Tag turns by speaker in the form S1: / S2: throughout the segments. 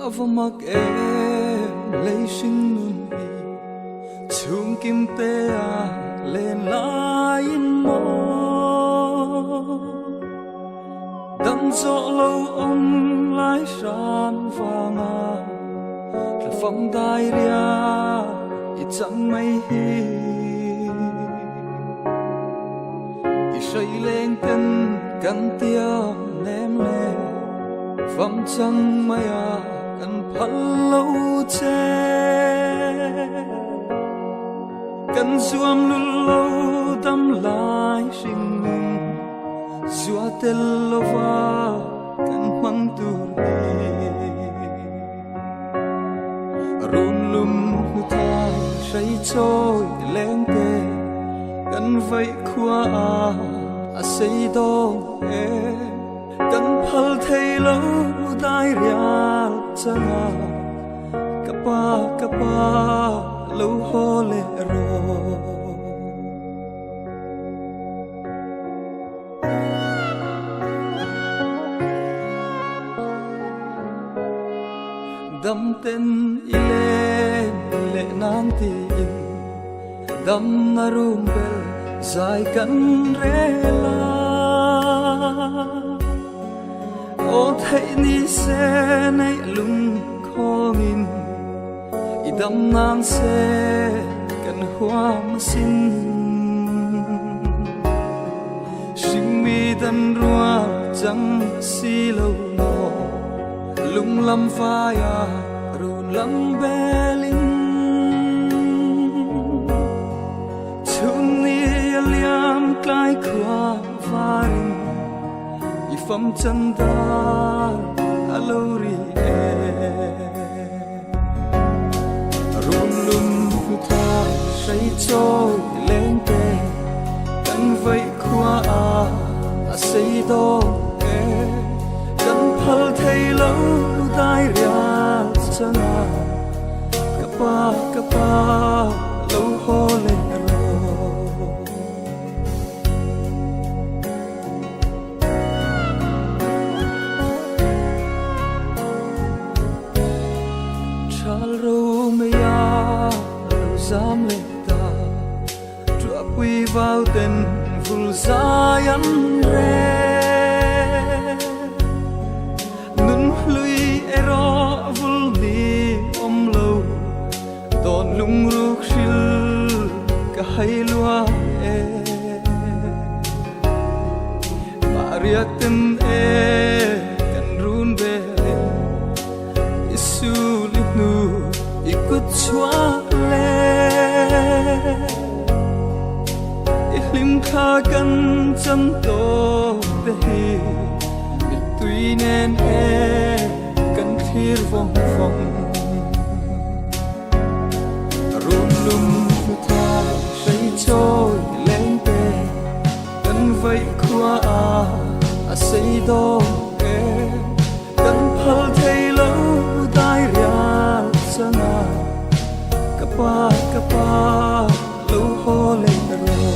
S1: A va mak em lei hring nun hi chhungkim te a len laiin maw Dam zawh lo awm lai hran vanga tla fam dai ria i chang mai hi. I hrai leng ten kan tiam nem le fam chang mai a kan phal lo che. Kan zuam lul lo dam lai hring nun zua tel lova kan hmang tur hi. Run lum hnu thai hrei chawi leng te kan vaih khua a a sei dawn e. Kan phal thei lo dai rial changa ka pa ka pa lo haw leh rawh. Dam ten i len leh nan tiin dam na rum bel zai kan rel a. Aw theih ni se neih lung khawngin i dam nan se kan huam asin. Hringmi dan rual chang si lo maw lung lam vaia run lam belin. Chhun ni a liam tlai khua varin i fam chan dar a lo ri e. Run lum hnu thai hrei chawi leng te kan vaih khua a a sei dawn e. Kan phal thei lo dai rial changa ka pa ka pa lo haw leh rawh. Thal ro mei a lo zam leh ta Ṭuahpui vau ten vul zai an rel Nun hlui erawh vul ni awm lo Dawn lungruk hril ka hai lua e. Maria ten e kan run belin i sul i hnu i kut chhuak le i hlim thla kan chan tawk te hi mittui nen e kan thlir vawng vawng. Run lum hnu thai hrei chawi leng te kan vaih khua a a sei dawn e. Kan phal thei lo dai rial changa ka pa ka pa lo haw leh rawh.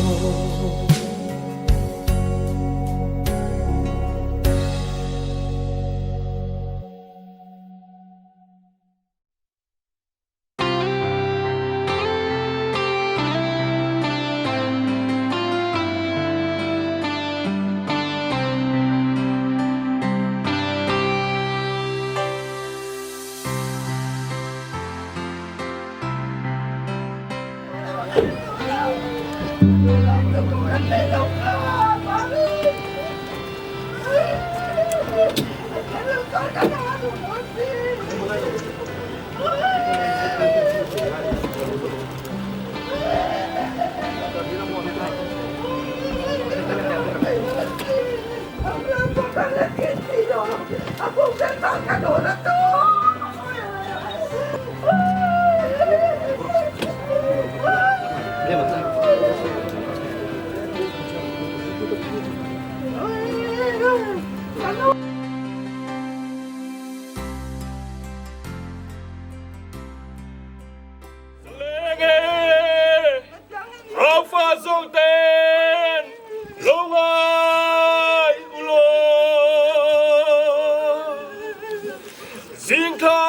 S2: Raufa zawng ten lo ngai u law. Zingthla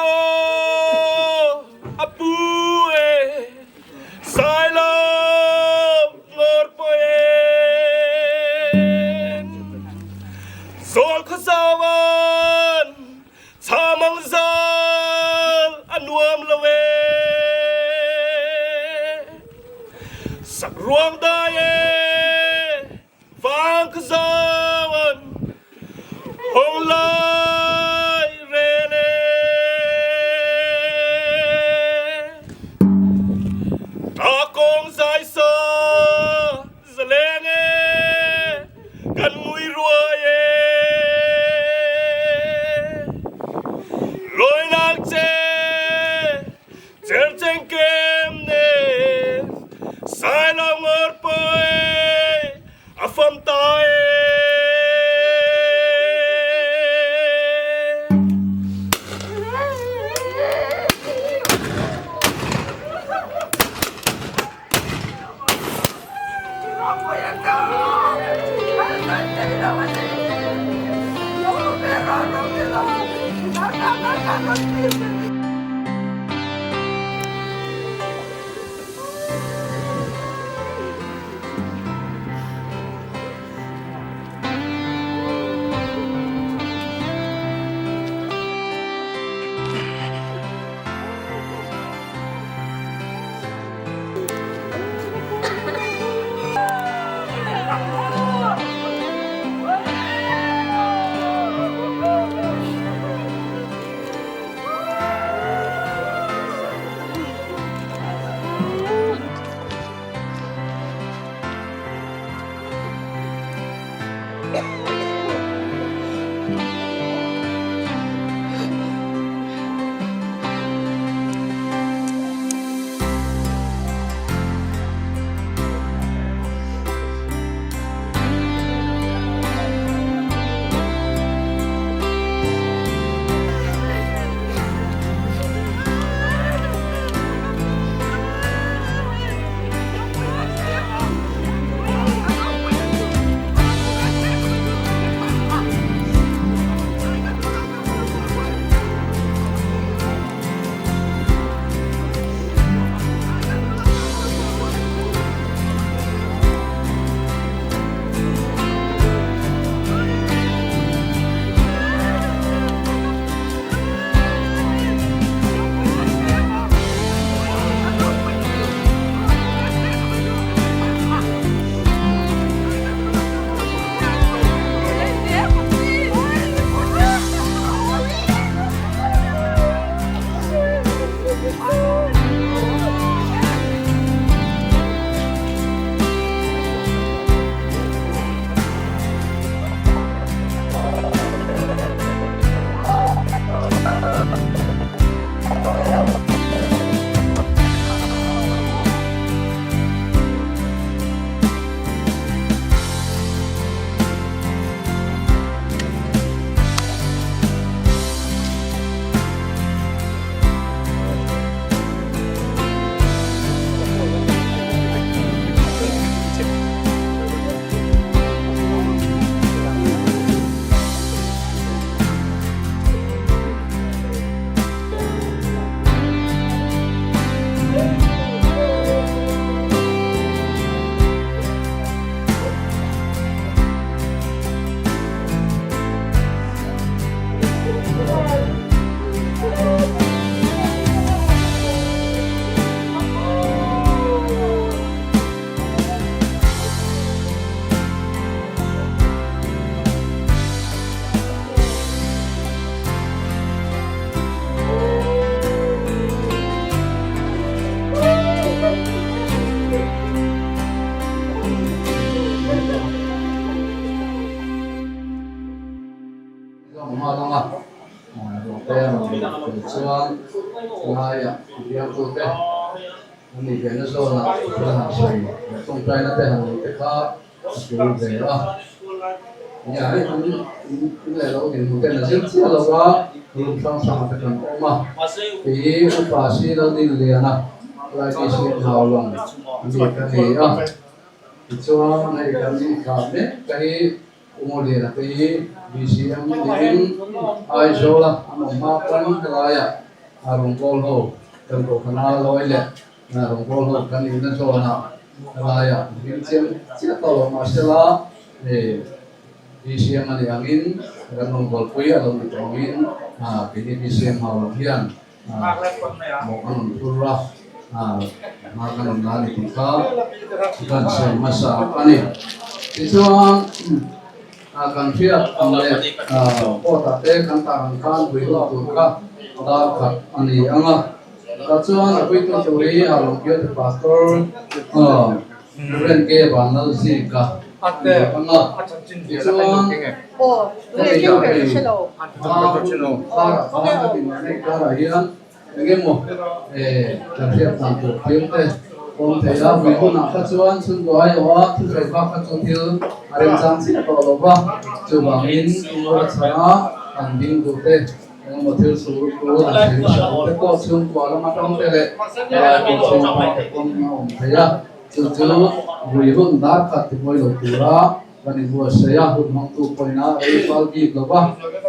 S3: Kan inbuatsaih a, hun hmangtu pawhin a rei fal bik lo va,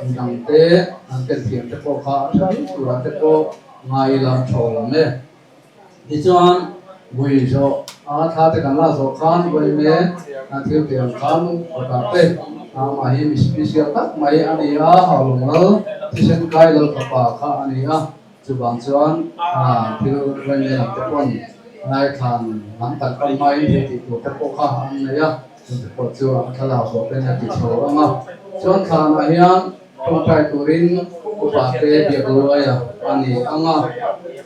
S3: midangte an ken thiam te pawh kha a tha viau turah te pawh ngai ila thaw lam e. Tichuan, vui zawh a thla te kan lak zawh khan Vawime a thil tih ang khan pakhat te amah hi mi special tak mai a ni a, Haulawng Lal thisen kai Lal fapa kha a ni a. Chuvang chuan thil Vawime lam te pawn ngaithlan lam kan pan hmain thil tih tur te pawh kha an nei a, chute pawh chu an thlalak zawh te nia ti chho ang a. Chuan thlanah hian tawngtai turin upa te biak luaia a ni ang a.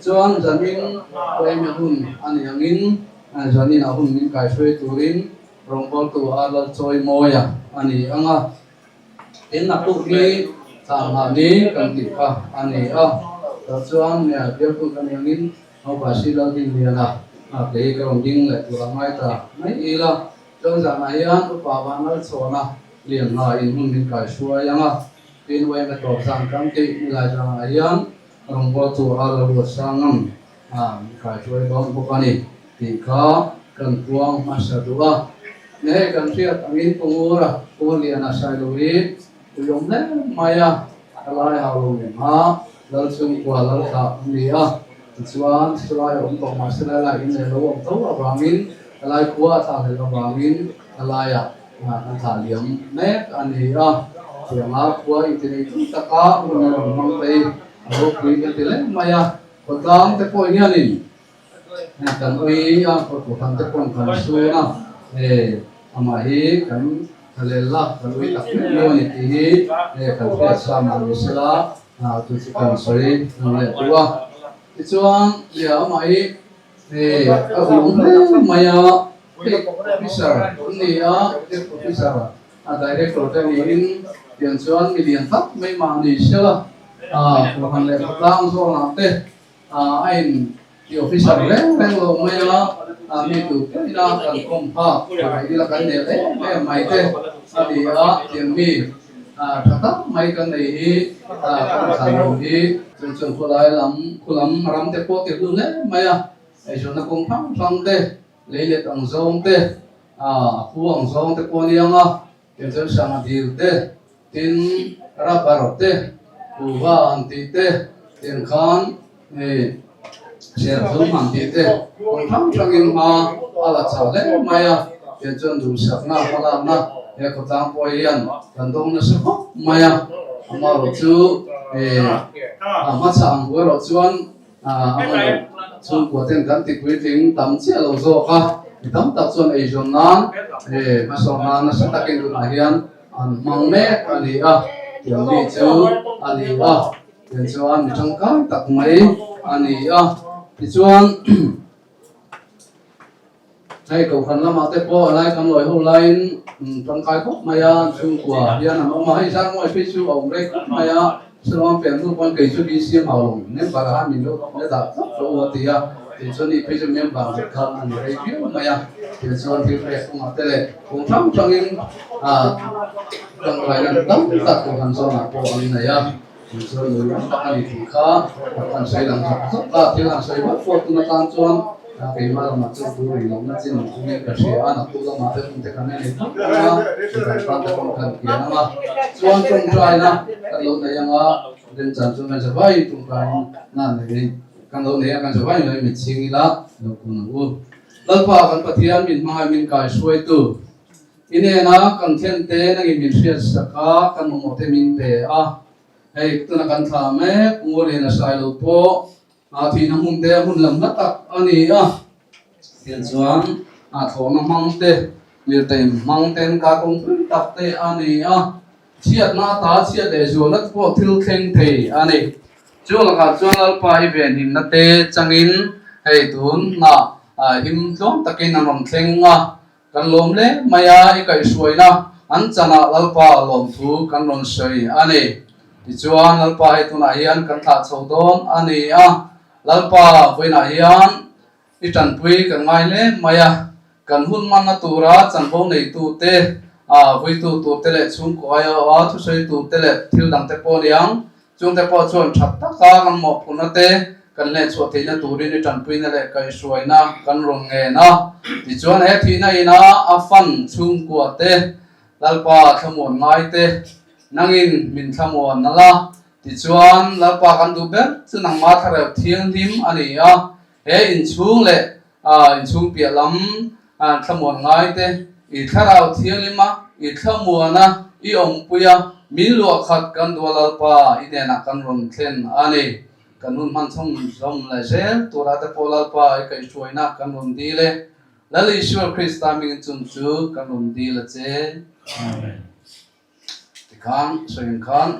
S3: Chuan zanin Vawime hun a ni angin zaninah hun min kaihruai turin rawngbawltu a Lalchawimawia a ni ang a. Tin a puk hi thah ni kan tih kha a ni a, tah chuan bialtu kan angin Naupa Sila Dinliana kei ka rawn ding leh tur a ngai ta mai ila. Chuan zanah hian Upa Vanlalchhawna lian hna in hun min kai hruai ang a, tin Uaime tawp zan kan tih nilai zanah hian rawngbawltu a lo ruat sang ang min kai hruai dawn bawk a ni tih kha kan puang hmasa duh a. Nge hei kan hriat angin Pu Ngura, Pu Liana Sailo hi ui awm hle mai a, a lai hau lo nen a, Lalchhungkua Lalthlah a ni a, tichuan silai a awm tawh mahse lai lai in leh lo awm tho avangin a lai khua a thlah hlelh avangin a laiah an thlah liam mek a ni a, tianga khua intinei tum taka hun a rawn hmang phei a ropui ka ti leh mai a. Khawtlang te pawh hianin kan ui a, khawtlang te paw'n kan sun a, hei amah hi kan thalel la, kan ui tak meuh meuh a ni tih hi kan hriat sa mah ni sela chu chu kan sawi ang leh duh a. Tichuan amah hi hei a ulawm hle mai a, hei officer an ni a, officer A director te niin tiang chuan mi lian tak mai mah ni sela kohhran leh khawtlang zawnah te a in ti officer reng reng lo mai a, mi tur pawhin a kan kawm phak theih ila kan nel em em mai te a ni a, tiang mi tha tak mai kan nei hi kan thlan lo hi chung chuan khawlai lam khulam ram te pawh ti hlu hle mai a, eizawnna kawng hrang hrang te leilet ang zawng te A pu ang zawng te pawh a ni ang a, tiang chuan sangha dil te, tin rubber te, kuhva han tih te, tiang khan hei serthlum han tih te kawng hrang hrangin hma a la chho hle mai a, tiang chuan duhsakna hmalakna he khawtlang pawh hian kan dawng nasa khawp mai a, amaherawh chu hei a hmachhah ang bu erawh chuan Amaherawh chhungkua ten kan ti puitling tam chiah lo zawk a, mi tam tak chuan eizawn nan hmasawn nan nasa takin tunah hian an hmang mek a ni a, tiang mi chu a ni a, tiang chuan mi tangkai tak mai a ni a, tichuan Hei kohhran lamah te pawh a lai kan lawi ho laiin tangkai khawp mai a, chhungkua hian an awm a, hei Zarmawi phei chu a awm rei khawp mai a, Saruang pian hnu pawn kei chu BCM hau lo member ah min lo la dah tlat rawh u a ti a, kei chuan ni phei chu member leh khan a ni rei viau mai a, kei chuan thil pek kawngah te leh kawng hrang hrangin tangkai nan tam tak kohhran zawnah pawh an nei a. Chu chuan nui ram tak a ni tih kha kan sawi lang zawk zawk a, thil han sawi vak vak tun atan chuan keimah lamah chuan thu rih lohna chin awm thungin ka hria a, naktuk lamah te hun te kan en ei phawt ang a, midang tan te pawh kan kian ang a, chuan tawngtaina kan lo nei ang a, remchan chuan kan zavaiin tawngtaina nei kan lo nei a, kan zavaiin lo inmitchhing ila lo kun ang u. Lalpa kan Pathian min hmangaih min kaihruaitu. I nena kan thlen te nangin min hriat sak a, kan mamawh te min pe a. Hei tuna kan thlah mek Ngawlian a hrai lo pawh a thihna hmun te hmun lam hla tak a ni a. Tiang chuan a thlawhna hmang te, lirtein hmang ten kar kawng pui tak te a ni a. Chhiatna ata chhiat leh zualna te pawh thil thleng thei a ni. Chu lakah chuan Lalpa hi venhimna te changin hei tunah him tluang takin an rawn thleng a. Kan lawm hle mai a, i kaihhruaina an chanah Lalpa lawmthu kan rawn sawi a ni. Tichuan, Lalpa hei tunah hian kan thlah chho dawn a ni a, Lalpa vawiinah hian i tanpui kan ngai hle mai a, kan hun hmanna tura chanvo neitute, vuitu turte leh chhungkaw aiawha thusawi turte leh thil dangte pawh a ni ang. Chungte pawh chuan tha taka kan mawhphurhna te kan leh chhuah theihna turin i tanpuina leh kaihhruaina kan rawn ngen a. Tichuan he thihna ina a fan chhungkua te Lalpa thlamuan ngai te, nangin min thlamuan nalh a, tichuan Lalpa kan duh ber chu nangmah thlarau thianghlim a ni a, he inchhung leh inchhung piah lam thlamuan ngai te i thlarau thianghlim a, i thlamuan a, i awmpui a, min luah khat kan duh a Lalpa i hnenah kan rawn thlen a ni. Kan hun hman chhawm zawm leh zel turah te pawh Lalpa i kaihhruaina kan rawn dil e. Lal Isua Krista hmingin chung chu kan rawn dil a che. Amen. Tikhan sawi ang khan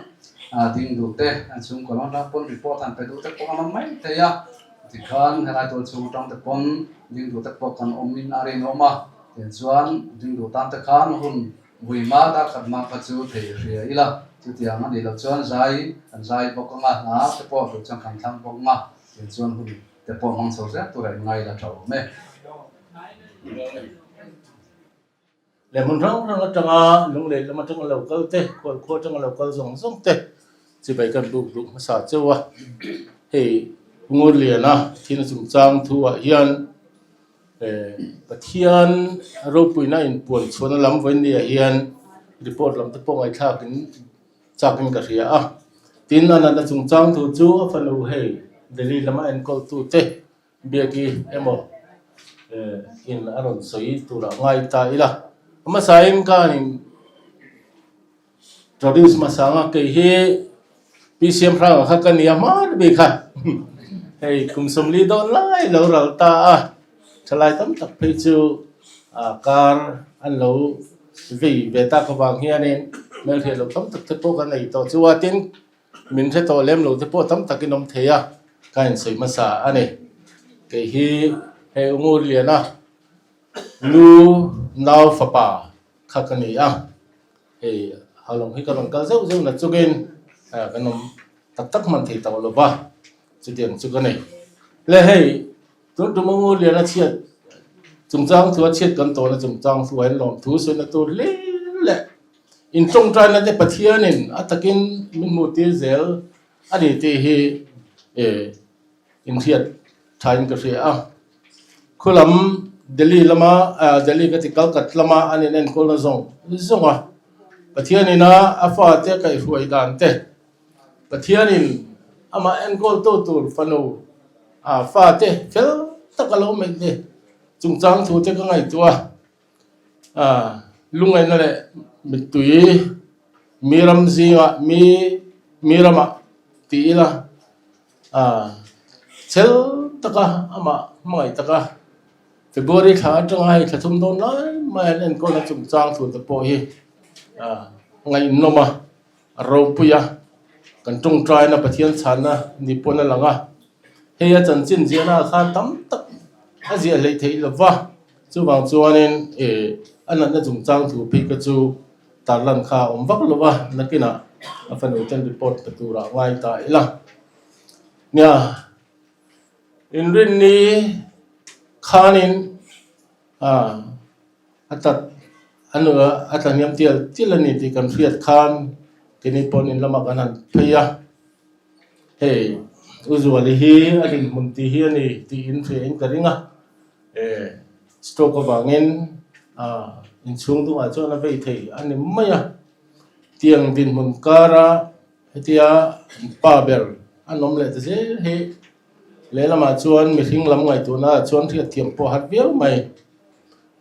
S3: ding duh te an chhungkaw lam atang pawn report han pe duh te pawh an awm mai thei a. Tikhan helai tual chhung atang te pawn ding duh te pawh kan awm in a rinawm a. Tiang chuan ding duh tan te khan hun vui ma dar khat ma kha chu thei hria ila. Chutiang a nih loh chuan zai kan zai bawk anga hna te pawh duh chuan kan thlang bawk anga tiang chuan hun te pawh hmang chho zel tura in ngai la tha awm e.
S4: Leh hmun hrang hrang atanga lunglei lam atanga lo kal te, khual khua atanga lo kal zawng zawng te chibai kan buk duh hmasa cheu a. Hei Ngurliana thil chungchang thu ah hian Pathian ropuina inpuan chhuahna lam vawiin ni ah hian report lam te pawh ngaihthlak in chakin ka hria a. Tin, a natna chungchang thu chu a fanu hei Delhi lama enkawl tute biaki emaw in a rawn sawi turah ngai ta ila. A hmasain ka han introduce hmasa ang a, kei hi PCM hrangah kha ka nia hma bik a, hei kum 40 dawn lai lo ral ta a, thalai tam tak phei chu kar an lo vei ve tak avang hianin hmelhriat loh tam tak te pawh kan nei tawh chu a, tin min hre tawh lem lo te pawh tam takin awm thei a, ka insawi hmasa a ni. Kei hi hei U Ngurliana nu nau fapa kha ka ni a, hei Halawng hi ka rawn kal zeuh zeuh na chungin kan awm tak tak hman thei tawh lo va, chutiang chu ka nei. Le hei. Tun tum U Liana chhiat chungchang thu a chhiat kan tawhna chungchang thu a inlawm thu sawina tur hle leh intawngtaina te Pathianin a takin min hmuh tir zel a ni tih hi inhriat thain ka hria a. Khulam Delhi lama Delhi ka ti Calcutta lama an inenkawlna zawng zawng a Pathianin a a fate kaihhruai dan te Pathianin amah enkawltu tur fanu a fate fel tak a lo meih ni. Chungchang thu te ka ngaihtuah a, lungaihna leh mittui mi ram zingah mi mi ramah ti ila a chhel taka amah hmangaih taka February thla atanga hei thla thum dawn lai mai an enkawlna chungchang thu te pawh hi a ngaihnawm a. A ropui a, kan tawngtaina Pathian chhanna ni pawn a lang a, hei a chanchin ziahna ah khan tam tak a ziah hleih theih lo va, chuvang chuanin eh a natna chungchang thu phei kha chu tarlan kha a awm vak lo va, nakinah a fanu ten report pe turah ngai ta ila. Nia, inrinni khanin ah. A tat a nu a tla hniam tial tial a ni tih kan hriat khan keini pawhin in lamah kan han phei a, hei U Zuali hi a dinhmun tih hi a ni tiin hriain ka ring a, eh stroke avangin ah inchhung dungah chuan a vei thei a ni mai a, tiang dinhmun kara hetia pa ber an awm leh ta zel hi lehlamah chuan mihring lam ngaihtuahna ah chuan hriatthiam pawh a har viau mai.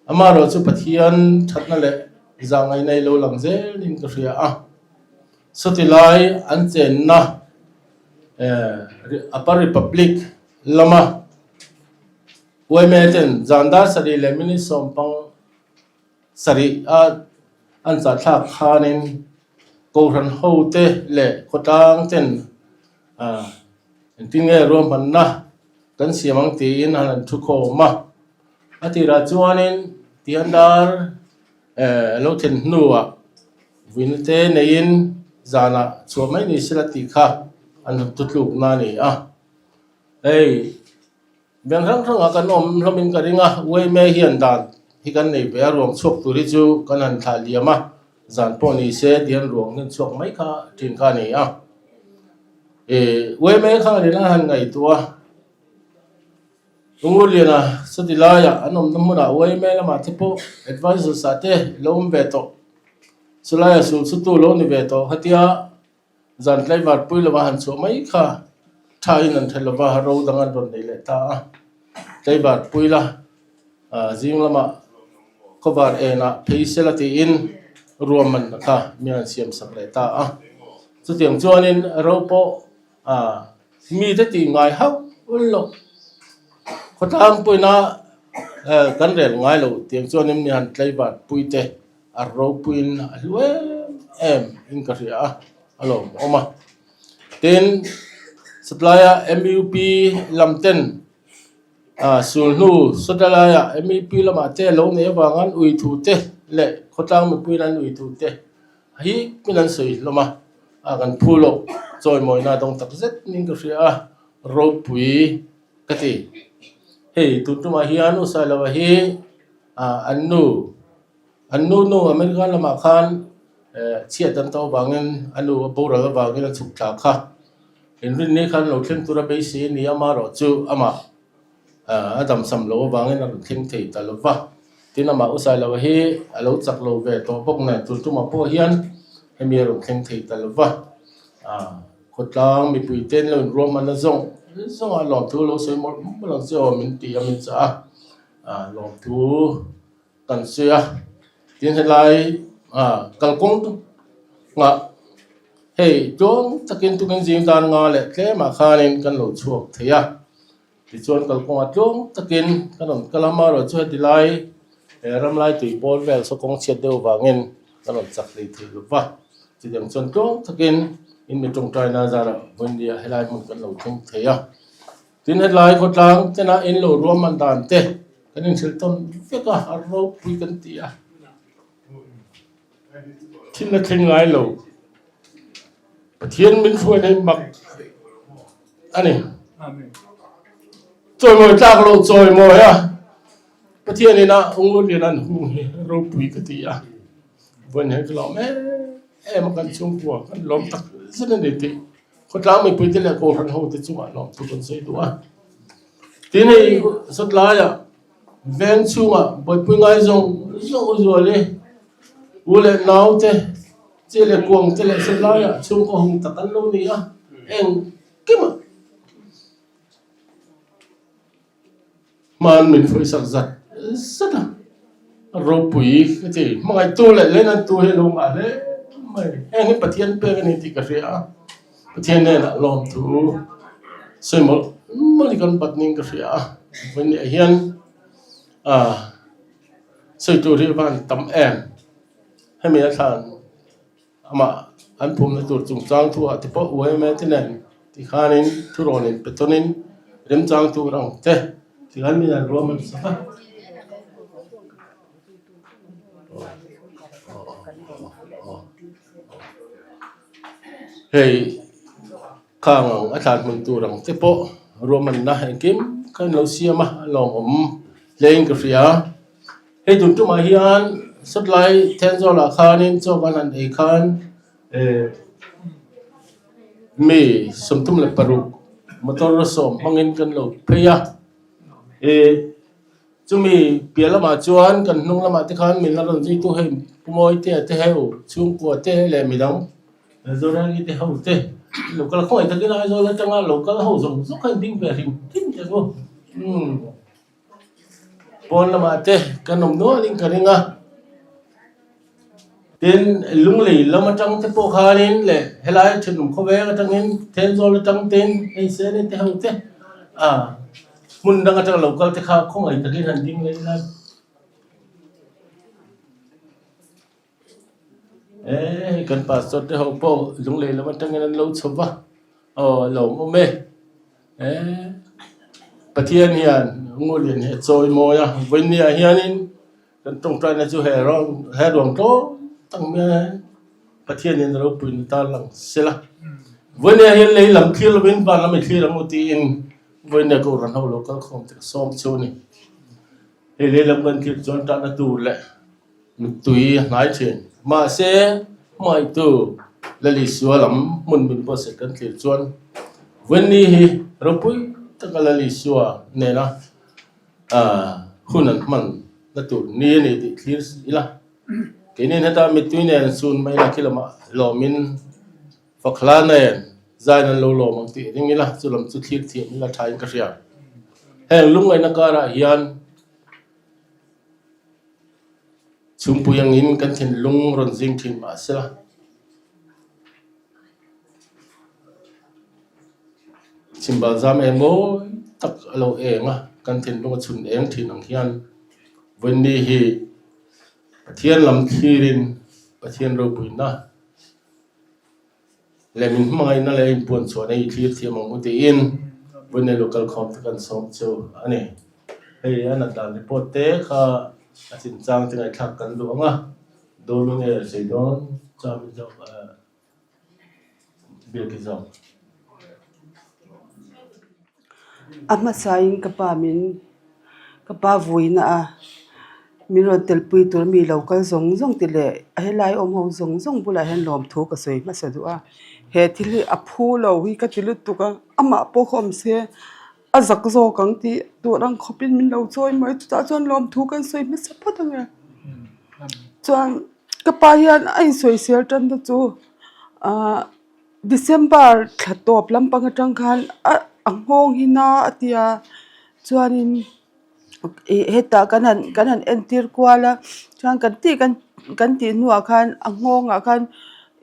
S4: Amaherawh chu Pathian thatna leh zahngaihna i lo lang zelin ka hria a. Sawti lai an chenna Upper Republic lama yma ten zan dar sarih leh minute sawmpang sarih a an chahthlak khanin Kohhran hote leh khawtlang ten engtin nge ruahmanna kan siam ang tiin an han thu khawm a. A tirah chuanin Tiandar eh lo thlen hnuah vuina te neiin zanah chhuah mai ni sela tih kha an rawn tutlukna a ni a. Hei beng hrang hrangah kan awm hlawmin ka ring a, uaime hian dan hi kan nei ve a, ruang chhuak tur hi chu kan han thlah liam a, zan pawh ni se tihian ruang hian chhuak mai kha thin kha a ni a. Eh uaime kha rin a han ngaihtuah a. Ngurliana sawti laiah an awmna hmunah yma lamah te pawh advisors ah te lo awm ve tawh. Chulai a sul chu tu lo ni ve tawh khatia zan tlaivar pui lova han chhuah mai kha tha in an hre lova ro dang an rawn nei leh ta a. Tlaivar pui la zing lamah khawvar enah phei sela tiin ruahman kha mi an siam sak leh ta a. Chutiang chuanin ro pawh mite tih ngai hauh loh khawtlangpuina kan rel ngai lo tiang chuanin mi han tlaivar pui te A ropuiin a hlu em em in ka hria a, a lawmawm a. Tin, sawtlai a MUP lam ten ah sulhnu sawtlai a MUP lamah te lo nei avang an ui thu te leh khawtlang mipuiin an ui thu te hi min an sawi hlawm a, a kan phu loh chawimawina dawng tak zet in ka hria a, ropui ka ti. Hei tun tumah hian U Sailova hi ah an nu. An nu nu America lamah khan chhiat an tawh avangin a nu a boral avangin a chhuk thla kha. Inrinni khan lo thleng tura beisei a ni a, amaherawh chu amah a damsam lo avangin a rawn thleng thei ta lo va. Tin, amah U Sailova hi a lo chak lo ve tawh bawk nen tun tumah pawh hian hemi a rawn thleng thei ta lo va. Khawtlang mipui ten lo inruahman a zawng zawng a lawmthu lo sawi mawlh mawlh ang che aw min ti a min chah a, lawmthu. Kan sawi a, tin helai ah kalkawng nghah hei tlawm takin tukin zing dan nga leh tlemah khanin kan lo chhuak thei a, tichuan kalkawngah tlawm takin kan rawn kal a, amaherawhchu heti lai he ram lai tui bawr vel saw kawng chhiat deuh vangin kan rawn chak hlei thei lo va, chutiang chuan tlawm takin in mi tawngtaina zarah vawinia helai hmun kan lo thleng thei a. Tin hetlai khawtlang tena in lo ruahman dan te kan inhrilh tawn vek a, a ropui kan ti a. Thil a thleng ngai lo. Pathian min hruai nei mak a ni. Chawimawi tlak lo chawimawi a, Pathian ina ungul lian an hung hi ropui ka ti a. Vawiin hi ka lawm em em a, kan chhungkua kan lawm tak zet a ni tih. Khawtlang mipuite leh Kohhran hote chungah lawmthu kan sawi duh a. Tin hei sawtlaiah veng chhungah buaipui ngai zawng zawng u zual i u leh nau te, chi leh kuang te leh sawtlaiah chhungkaw hung tak an lo ni a, engkimah Hman min hruaisak zat zat a, a ropui ka ti. Hmangaihtu leh Lenantu hi a lo ngah hle mai. Heng hi Pathian pek a ni tih ka hria a, Pathian hnenah lawmthu sawi mawlh mawlh hi kan bat niin ka hria a. Vawiin hian ah sawi tur hi a van tam em. Hemi a thlan. Amah an phumna tur chungchang thu ah te pawh UMA te nen tikhanin thurawn in pe tawnin remchang tur ang te tikhan min an ruahman sak a. Hei khang ang a thlan hmun tur ang te pawh ruahmanna engkim kha an lo siam a, a lawmawm hlein ka hria. Hei tun tumah hian sawtlai Thenzawl ah khanin chaw kan han ei khan eh mi 36 motor sawm hmangin kan lo phei a, eh chumi piah lamah chuan kan hnung lamah te khan min la rawn zui tu hei Pu Mawitea te heu chhungkua te leh midang Zorangi te ho te lo kal khawngaih takin Aizawl atanga lo kal ho zawng zawng kha in ding ve hrim hrim teh u umm. Pawn lamah te kan awm nualin ka ring a, tin lunglei lam atang te pawh khanin leh helai thenawm khawveng atangin Thenzawl atang ten hei Sene te ho te ah hmun dang atanga lo kal te kha khawngaih takin han ding leh ila. Eee kan pastor te ho pawh lunglei lam atangin an lo chho va aw a lawmawm e eee Pathian hian Ngulin hi a chawi mawi a vawinia hianin kan tawngtaina chu he rawng he ruang tlawm tak mai a Pathianin a ropuina ta lang sela vawinia hian lei lam thlir lovin van lam i thlir ang u tiin vawinia Kohhran ho lo kal khawm te ka sawm chu a ni hei lei lam kan thlir chuan tahna tur leh Mittui a hnai thin. Mahse, hmangaihtu Lalisua lam hmun min buatsaih kan thlir chuan Wendy hi ropui taka Lalisua nena hun an hman na tur ni a ni tih thlir ila. Keinin heta mittui nen sun mai la khi lamah lawmin fakhla nen zain an lo lawm ang tih ring ila chu lam chu thlir thiam ila thain ka hria. Heng lungngaihna karah hian chhungpui angin kan thinlung rawn zing thin mahsela Chhimbal zam eng mawi tak a lo eng a, kan thinlung a chhun eng thin ang hian vawiinni hi Pathian lam thlirin Pathian ropuina leh min hmangaihna leh inpuan chhuahna hi thlir thiam ang u tiin vawiinni local khawm te kan sawm chu a ni. Hei a nat dan report te kha a chinchang te ngaihthlak kan duh ang a, dawn nge sei dawn cham zawk Biaki zawk.
S5: A hmasain ka pa min ka pa vuina a min rawn telpui tur mi lo kal zawng zawng te leh a helai awm ho zawng zawng bulah hian lawmthu ka sawi hmasa duh a he thil hi a phu lo hi ka ti lutuk a amah pawh kha awm se a zak zawk ang tih tur ang khawpin min lo chawi mai chutah chuan lawmthu kan sawi hmasa phawt ang e chuan ka pa hian a insawisel tan te chu ahh December thla tawp lampang atang khan a a nghawng hi na a ti a chuanin ih hetah kan han kan han entir kual a chuan kan tih kan kan tih hnuah khan a nghawngah khan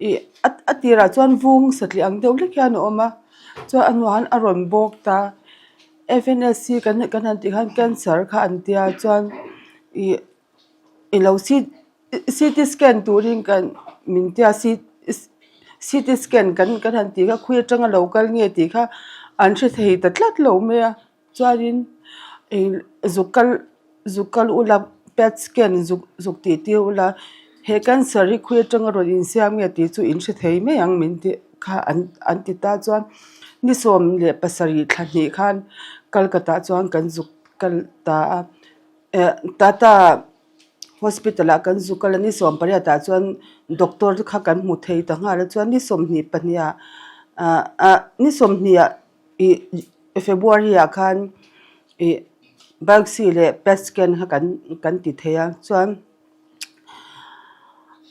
S5: ih a a tirah chuan vung satliah ang deuh hlek hian a awm a chuan a hnuah khan a rawn bawk ta F N S hi kan kan han tih khan cancer kha an tia chuan ih I lo C T scan turin kan min tia C C T scan kan kan han tih kha khawi atanga lo kal nge tih kha an hre thei ta tlat lo mai a chuanin ih zuk kal zuk kal ula pet scan zuk zuk tih tir ula he cancer hi khawi atanga rawn insiam nge tih chu in hre thei mai ang min tih kha an an ti ta chuan ni 17 thla hnih khan Kolkata chuan kan zuk kal ta a. Eh Tata hospital ah kan zuk a la ni 18 ah chuan doctor te kha kan hmu thei ta nghal a chuan ni 22 ah ah ah ni 20 ah ih February ah khan ih biopsy leh pet scan kha kan kan ti thei a chuan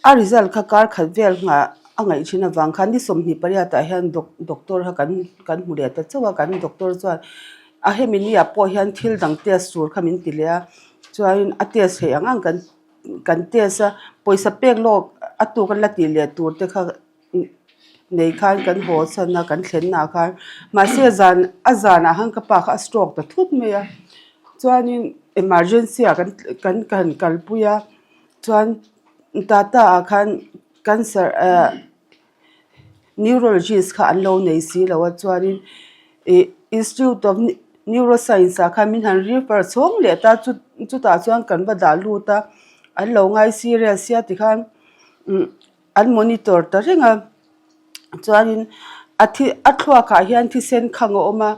S5: a result kha kar khat vel nghah a ngaih thin avang khan ni 28 ah hian doctor kha kan kan hmu leh ta chauh a kan doctor chuan A hemi ni ah pawh hian thil dang test tur kha min ti leh a chuanin a test theih ang ang kan kan test a pawisa pek lawk a tuk a la tih leh tur te kha nei khan kan haw chhan a kan thlen naah khan mahse zan a zanah khan ka pa kha a stroke ta thut mai a chuanin emergency ah kan kan kan kalpui a chuan tata ah khan cancer ah. Neurologist kha an lo nei si lo a chuanin ih institute of neuroscience ah khan min han refer chhawng leh ta chu chutah chuan kan va dah lut a an lo ngai serious sia tikhan umm an monitor ta reng a chuanin a thi a thluak ah hian thisen khang a awm a.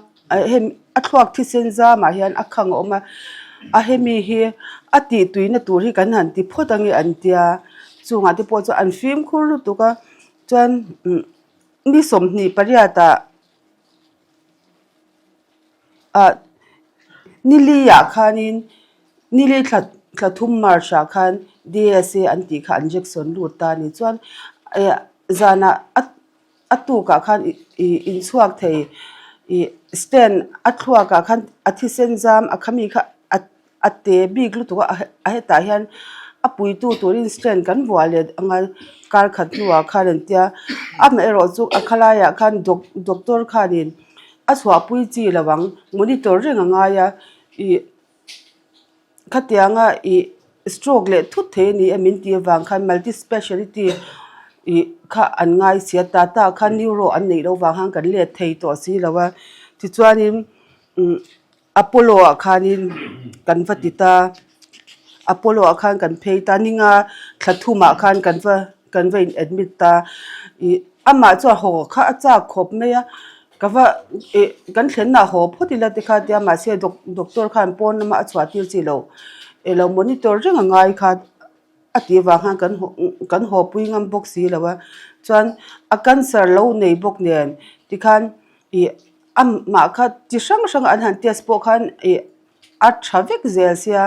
S5: A thluak thisen zamah hian a khang a awm a a hemi hi a tih tuina tur hi kan han ti phawt ange an tia chungah te pawh chu an fimkhur lutuk a chuan umm ni 28 ah ah nili ah khanin nili thla thla thum march ah khan D S A an tih kha an injection lut ta a ni chuan eh zanah a. A tukah khan ih inchhuak thei ih stand a thluakah khan a thisen zam a khami kha a a te bik lutuk a a hetah hian a puitu turin stand kan vuah let ang a kar khat hnuah khan an tia amaherawh chu a khalaiah khan doc doctor khanin a chhuahpui chi lo ang monitor reng a ngai a ih. Khatianga ih stroke leh thut thei a ni em min tih avang khan multi speciality ih kha an ngai si a tata khan neuro an neih loh vang khan kan let thei tawh si lo a tichuanin umm Apollo ah khanin kan va ti ta Apollo ah khan kan phei ta ninga thla thumah khan kan va kan va in admit ta ih amah chuan haw kha a chak khawp mai a. Ka va ih kan thlenna haw phawt ila ti kha tia mahse doctor khan pawn lama a chhuah tir chi lo ih lo monitor reng a ngai kha a tih vang khan kan kan haw pui ngam bawk si lo a chuan a cancer lo nei bawk nen tikhan ih amah kha chi hrang hrang an han test pawh khan ih a tha vek zel sia.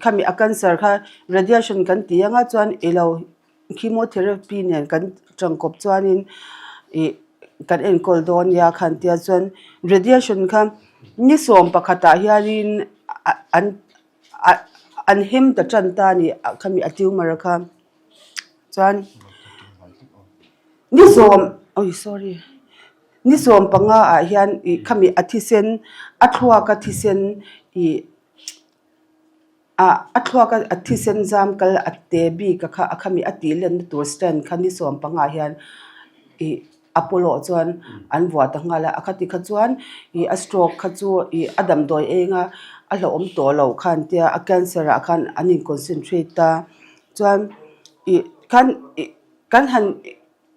S5: Khami a cancer kha radiation kan ti anga chuan i lo chemotherapy nen kan tangkawp chuanin ih kan enkawl dawn nia khan tia chuan radiation kha ni sawm pakhatah hianin an an hem ta tan ta a ni khami a tumor kha chuan ni sawm oi sorry ni 15 ah hian ih khami a thisen a thluak a thisen ih. Ah a thluak a a thisen zam kal a te bik a kha a khami a tih lenna tur stand kha ni 15 ah hian ih a pawlawh chuan an vuah ta nghal a a khati kha chuan ih a stroke kha chu ih a damdawi eng a a hlauhawm tawh loh khan tia a cancer ah khan an in concentrate a chuan ih khan ih kan han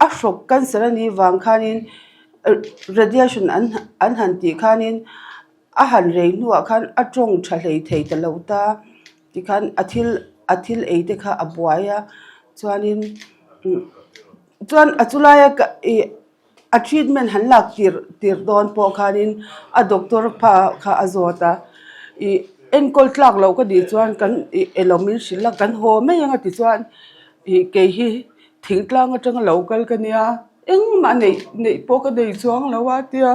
S5: a hrawk cancer a nih vang khanin radiation an an han tih khanin a han rei hnuah khan a tawng tha hlei thei ta lo ta tikhan a thil a thil ei te kha a buai a chuanin chuan a chu laia ka ih a treatment han lak tirh tirh dawn pawh khanin a doctor pa kha a zawt a ih enkawl tlak loh ka nih chuan kan ih elo min hrilh a kan haw mai ang a ti chuan ih kei hi thingtlang atanga lo kal ka nia engmah neih neih pawh ka nei chuang lo a tia.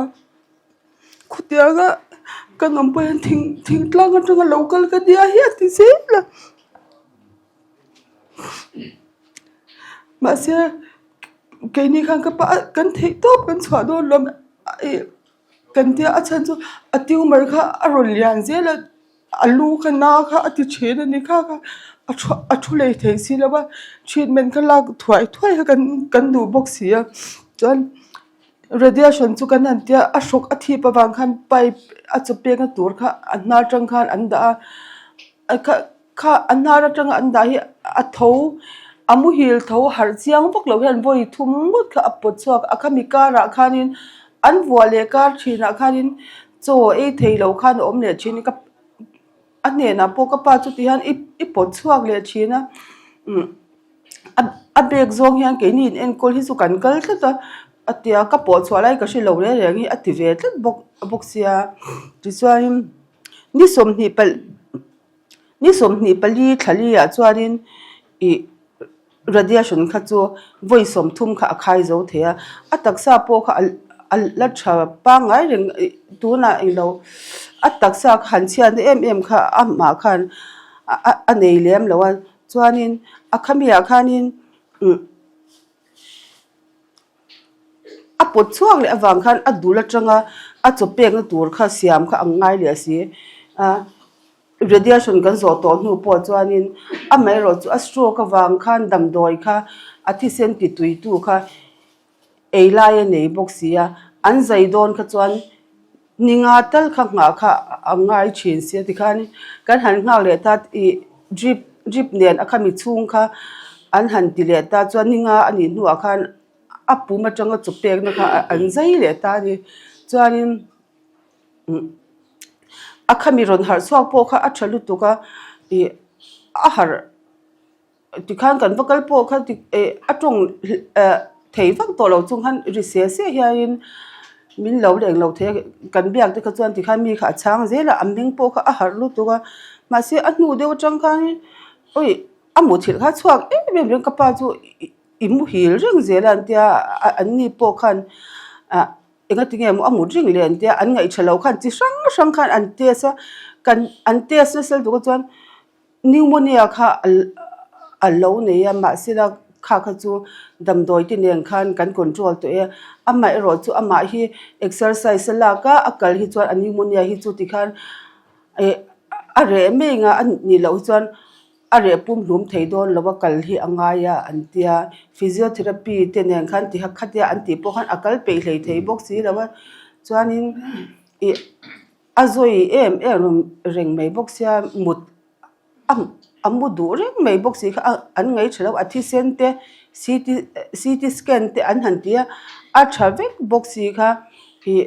S5: Khutianga kan awm pawh hian thing thingtlang atanga lo kal ka nia hi a ti zel a mahse keini khan ka pa kan theih tawp kan chhuah dawn lo ih kan tia a chhan chu a tumor kha a rawn lian zel a a lu kha na kha a ti thin a ni kha kha a thu a thu lei thei si lo va treatment kha lak thuai thuai kha kan kan duh bawk si a chuan. Radiation chu kan han tia a hrawk a thip avang khan pipe a chaw pekna tur kha a hnar atang khan an dah a kha kha a hnar atanga an dah hi a tho a muhil tho harh chiang vak loh hian vawi thum ngawt kha a pawt chhuak a khami karah khanin an vuah leh kar thinah khanin chaw ei thei lo khan a awm leh thin ka a hnenah pawh ka pa chu ti hian i i pawt chhuak leh thin a umm. A bag zawng hian keini in enkawl hi chu kan kal tlat a a tia ka pawh chhuah lai ka hre lo reng reng hi a ti ve tlat bawk bawk sia tichuanin ni 20 pal ni 24 thla li ah chuanin ih radiation kha chu vawi 30 kha a khai zo thei a a taksa pawh kha a la tha pangngai reng ih tunah englo a taksa kha han chhiatna em em kha amah khan a nei lem lo a. Chuanin a khamiah khanin umm a pawt chhuak leh avang khan a dul atanga a chaw pekna tur kha siam kha ang ngai leh si a radiation kan zawh tawh hnu pawh chuanin amaherawh chu a stroke avang khan damdawi kha a thisen ti tuitu kha. Ei lai a nei bawk si a, an zai dawn kha chuan ni nga tal kha nghah kha a ngai thin si a tikhan kan han nghak leh ta ih drip drip nen a khami chhung kha an han ti leh ta chuan ni nga a nih hnuah khan a pum atanga chaw pekna kha an zai leh ta a ni chuanin umm a khami rawn harh chhuak pawh kha a tha lutuk a ih a harh. Tikhan kan va kal pawh kha ti eh a tawng eh thei vak tawh lo chung khan ri se se hianin min lo leng lo thei a kan biak te kha chuan tikhan mi kha a chhang zel a a meng pawh kha a harh lutuk a mahse a hnu deuh atang khanin awi a muthilh kha a chhuak em em reng ka pa chu i muhil reng zel a an tia an ni pawh khan ah engati nge maw a mut reng leh an tia an ngaih tha lo khan chi hrang hrang khan an test a kan an test nasa lutuk a chuan. Pneumonia kha a lo nei a, mahsela kha kha chu damdawi te nen khan kan control tawh e. Amaherawh chu amah hi exercise a lak a, a kal hi chuan a pneumonia hi chu tikhan eh a reh mai anga a nih loh hi chuan a reh pumhlum thei dawn lo a kal hi a ngai a an tia. Physiotherapy te nen khan ti khatia an tih pawh khan a kal peih hlei thei bawk si lo a, chuanin ih. A zawi em em reng mai bawk sia mut a a mu duh reng mai bawk si kha a an ngaih tha lo a thisen te ct ct scan te an han ti a a tha vek bawk si kha ih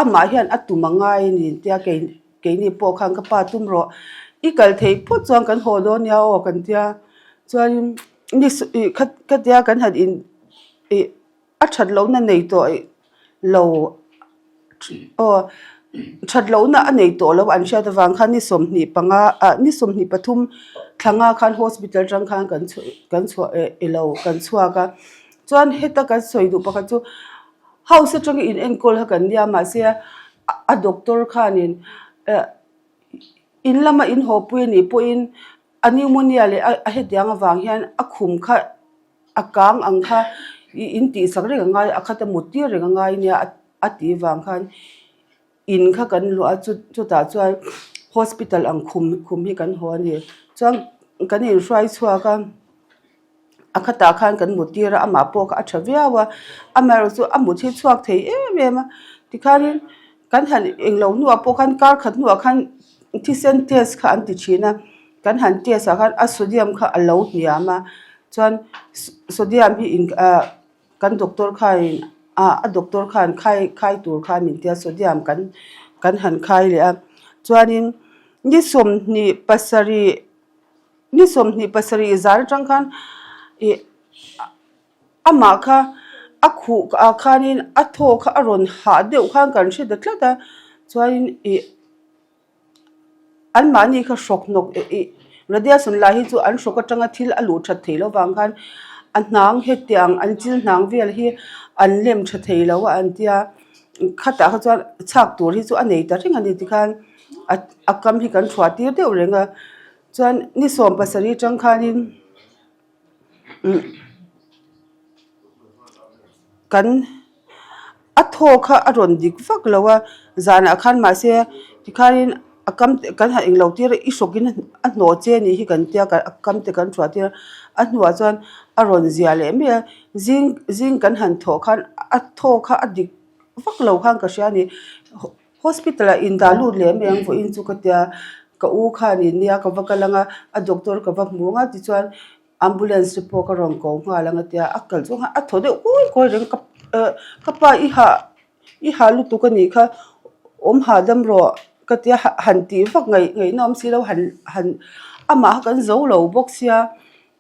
S5: amah hian a tum a ngai a ni tia kei keini pawh khan ka pa tum rawh i kal theih phawt chuan kan haw dawn nia aw kan tia chuanin ni ih khatia kan han in ih. A that lohna nei tawh lo aw. That lohna a nei tawh lo an hriat avang khan ni 25 ah ni 23 thlanga khan hospital atang khan kan kan chhuah eh ilo kan chhuak a chuan heta kan sawi duh pakhat chu house atanga in enkawl kha kan nia mahse a doctor khanin eh in lama in haw pui anih pawhin a pneumonia leh a hetiang avang hian a khum kha a kang ang kha ih in tih sak reng a ngai a khat a mut tir reng a ngai nia a tih vang khan in kha kan luah a chu chutah chuan hospital ang khum khum hi kan haw a ni chuan kan inhruai chhuak a a khatah khan kan mut tir a amah pawh kha a tha viau a amaherawh chu a mut hi chhuak thei em em a tikhanin kan han englo hnuah pawh khan kar khat hnuah khan thisen test kha an ti thin a kan han test ah khan a sodium kha a lo hniam a chuan sodium hi in ah kan doctor khain ah a doctor khan khai khai tur khan min tia sodium kan kan han khai leh a chuanin ni 27 ni 27 zan atang khan ih amah kha a khuh ah khanin a thaw kha a rawn hah deuh khan kan hre ta tlat a chuanin ih. An mahni kha hrawk hnawk ih radiation lai hi chu an hrawk atanga thil a luh that theih loh vang khan a hnang hetiang an chil hnang vel hi an lem tha thei lo a an tia khatah kha chuan chhak tur hi chu a nei ta reng a ni tikhan a a kam hi kan thuah tir deuh reng a chuan ni 17 atang khanin umm kan a thaw kha a rawn dik vak lo a zanah khan mahse tikhanin a kam te kan han englo tir a i hrawkin a hnawh che anih hi kan tia a kam te kan thuah tir a a hnuah chuan a rawn zia leh mai a zing zing kan han thawh khan a thaw kha a dik vak lo khan ka hria a ni hospital ah indah lut leh mai ang vawiin chu ka tia ka u khanin nia ka va kal ang a a doctor ka va hmu ang a tichuan. Ambulance te pawh ka rawn ko nghal ang a tia a kal chu a thaw deuh kawi kawi reng ka eh ka pa i hah i hah lutuk a nih kha awm hahdam rawh ka tia han tih vak ngaih ngaihna awm si lo han han amah kha kan zo lo bawk sia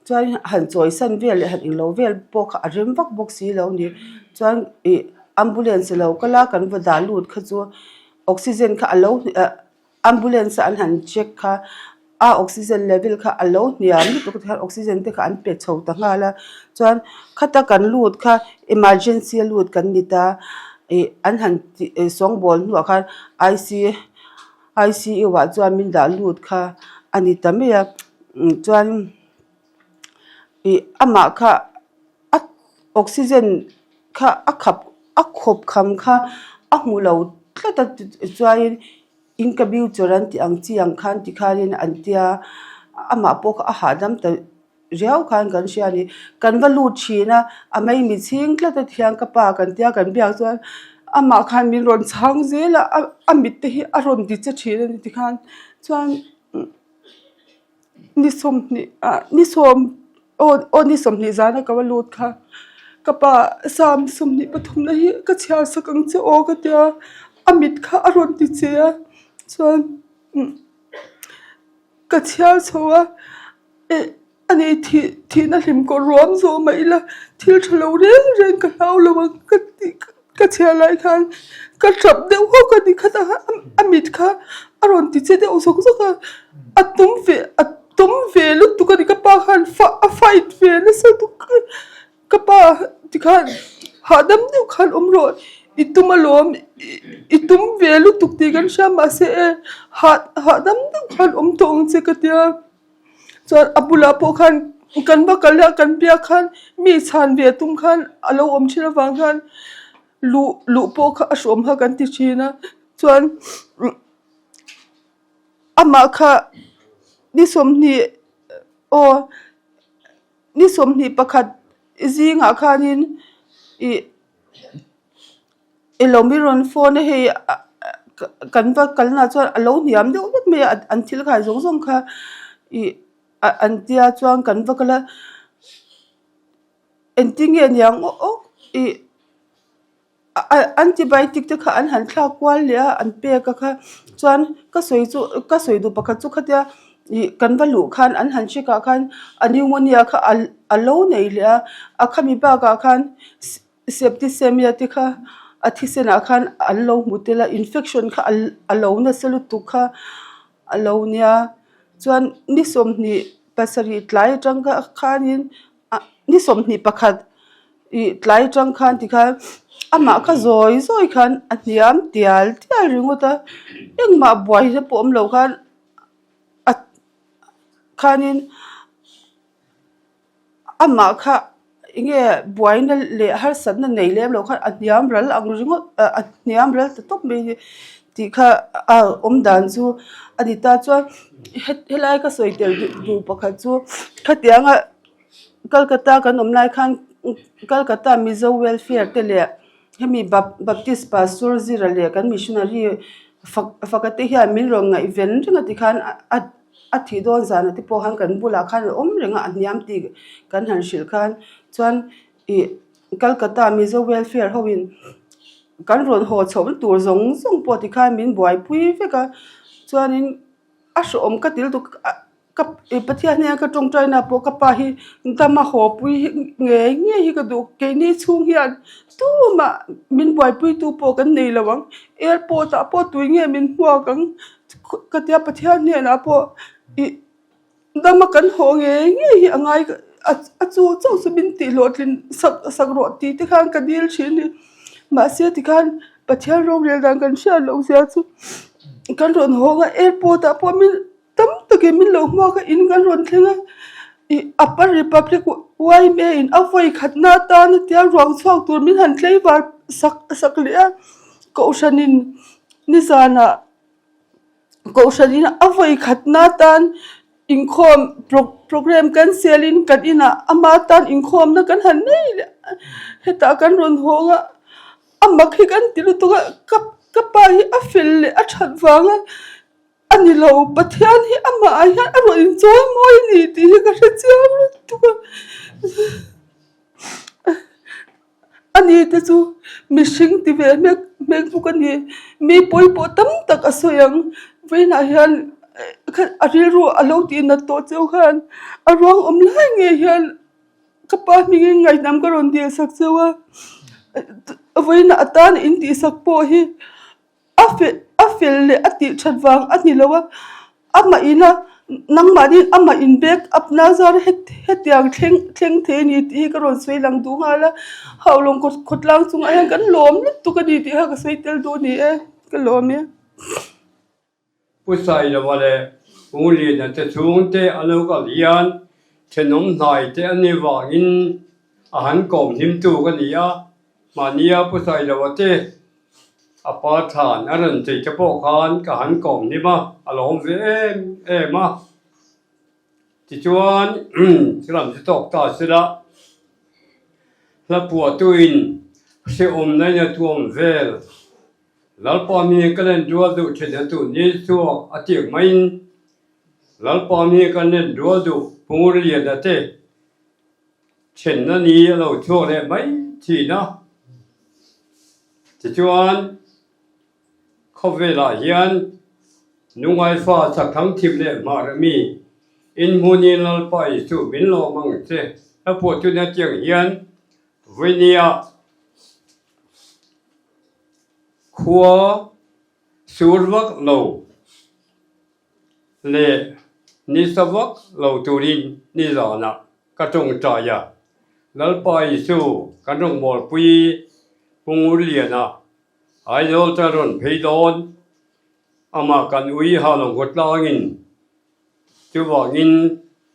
S5: chuan han chawi san vel leh han englo vel pawh kha a rem vak bawk si lo a ni chuan ih ambulance a lo kal a kan va dah lut kha chu oxygen kha a lo eh. Ambulance a an han check kha a oxygen level kha a lo hniam lutuk a tikhan oxygen te kha an pe chho ta nghal a chuan khata kan lut kha emergency a lut kan ni ta ih an han tih sawngbawl hnuah khan I_C I_C_U ah chuan min dah lut kha a ni ta mai a chuan ih amah kha a oxygen kha a khap a khawp kham kha a hmu lo tlat a chuanin incubator an tih ang chi ang khan tikhanin an tia amah pawh kha a hahdam ta riau khan kan hria a ni kan va lut thin a a maimi chhing tlat a thiang ka pa kan tia kan biak chuan amah khan min rawn chhang zel a a mit te hi a rawn ti che thin a ni tikhan chuan. Ni 20 ah ni sawm aw aw ni 20 zana ka va lut kha ka pa Sam 23 na hi ka chhiar sak ang che aw ka tia a mit kha a rawn ti che a chuan ka chhiar chho a eh a ni thih thihna hlim kawr ruam zawh mah ila thil tha lo reng reng ka hlau lo ang ka tih kha. Ka chhiar lai khan ka hrap deuh hawk a ni khat a a mit kha a rawn ti che deuh zawk zawk a a tum ve a tum ve lutuk a ni ka pa khan a fight ve nasa lutuk a ka pa tikhan hahdam deuh khan awm rawh i tum alawm i tum ve lutuk tih kan hria mahse e hahdam deuh khan awm tawh ang che ka tia. Chuan a bulah pawh khan kan va kal a kan biak khan mi chhan ve tum khan a lo awm thin avang khan luh luh pawh kha a hrawm kha kan ti thin a chuan amah kha ni 20 aw ni 21 zingah khanin ih. I lo mi rawn phone a hei kan va kalna chuan a lo hniam deuh vek mai a an thil khai zawng zawng kha ih an tia chuan kan va kal a engtin nge niang aw aw ih antibiotic te kha an han thlak kual leh a an pek a kha chuan ka sawi chu ka sawi duh pakhat chu khatia ih kan va luh khan an han check ah khan a pneumonia kha a lo nei leh a a khami bakah khan. Septicemia te kha. A thisenah khan an lo hmu tel a infection kha a lo nasa lutuk kha a lo nia chuan ni 27 tlai atang khanin ah ni 21 ih tlai atang khan tikhan amah kha zawi zawi khan a hniam tial tial ringawt a engmah buai te pawh awm lo khan a khanin. Amah kha eng nge buaina leh harsatna nei lem loh khan a hniam ral ang ringawt ah a hniam ral ta tawp mai hi tih kha a awm dan chu a ni ta chuan helai ka sawi tel duh duh pakhat chu khatianga Kolkata kan awm lai khan Kolkata Mizo welfare te leh hemi Baptist pastor zira leh kan missionary fak faka te hian min rawn ngaihven reng a tikhan a. A thih dawn zan te pawh khan kan bulah khan a awm reng a, a hniam tih kan han hrilh khan chuan ih Calcutta Mizo welfare ho in kan rawn haw chhoh na tur zawng zawng pawh tikhan min buaipui vek a chuanin a hrehawm ka ti lutuk a ka ih Pathian hian ka tawngtai na pawh ka pa hi dama haw pui hi ngei ngei hi ka duh keini chhung hian tumah min buaipui tu pawh kan nei lo ang airport ah pawh tui nge min hmuak ang. Ka tia Pathian hnenah pawh ih dama kan haw ngei ngei hi a ngai a chu chauh chu min tih hlawhtlin sak sak rawh tih te khan ka dil thin a ni. Mahse tikhan Pathian rorel dan kan hriat loh zia chu kan rawn hawng a airport ah pawh min tam takin min lo hmuak a in kan rawn thleng a ih Upper Republic yma in a vawi khatna atan a tia ruang chhuak tur min han tlei var sak sak leh a kohhranin nizanah Kohhran in a vawi khatna tan inkhawm program cancel in kan inah ama tan inkhawmna kan han nei leh a hetah kan rawn hawng a a mak hi kan ti lutuk a ka ka pa hi a fel leh a that vang a a ni lo Pathian hi amah ah hian a rawn inchawi mawi a ni tih hi ka hre chiang lutuk a. A ni te chu mihring ti ve hmek hmek bawk a ni. Mi pawi pawh tam tak a sawi ang. Vawiinah hian a rilru a lo tih nat tawh cheu khan a ruang awm lai ngei hian ka pa hmingin ngaihnam ka rawn dil sak cheu a. Vawiinah a tan in tih sak pawh hi. A fel a fel leh a tih that vang a ni lo a, amah ina nangmahni amah in back up na zar hetiang thleng thleng thei a ni tih hi ka rawn sawi lang duh nghal a, Haulawng khawtlang chungah hian kan lawm lutuk a ni tih kha ka sawi tel duh a ni e, ka lawm e.
S6: Pu Sailova leh Pu Liana te chhungte an lo kal hian thenawm hnai te an ni vangin a han kawm hlimtu ka ni a, mahnia Pu Sailova te A pa thlan a rawn chei te pawh khan ka han kawm hlim a, a lawm ve em em a. Tichuan thil chu tawk ta sela, hla puahtuin hrehawmna in a tuam vel, Lalpa mi ka len rual duh thin a tu ni chhuak a tiak maiin Lalpa mi ka len rual duh Pungurliana te Thenna ni a lo chhuak leh mai thin a. Tichuan, khawvelah hian Nungaifa chakthang thim leh hmar a mi inhmunin Lalpa Isu min lawm ang che a pawh tuna tiang hian vawinia khua sur vak lo leh nisa vak lo turin nizanah ka tawngtai a, Lalpa Isu kan rawngbawlpui Pu Ngurliana Aizawl chuan rawn phei dawn, amah kan ui ha lo ngawt tlangin chuvangin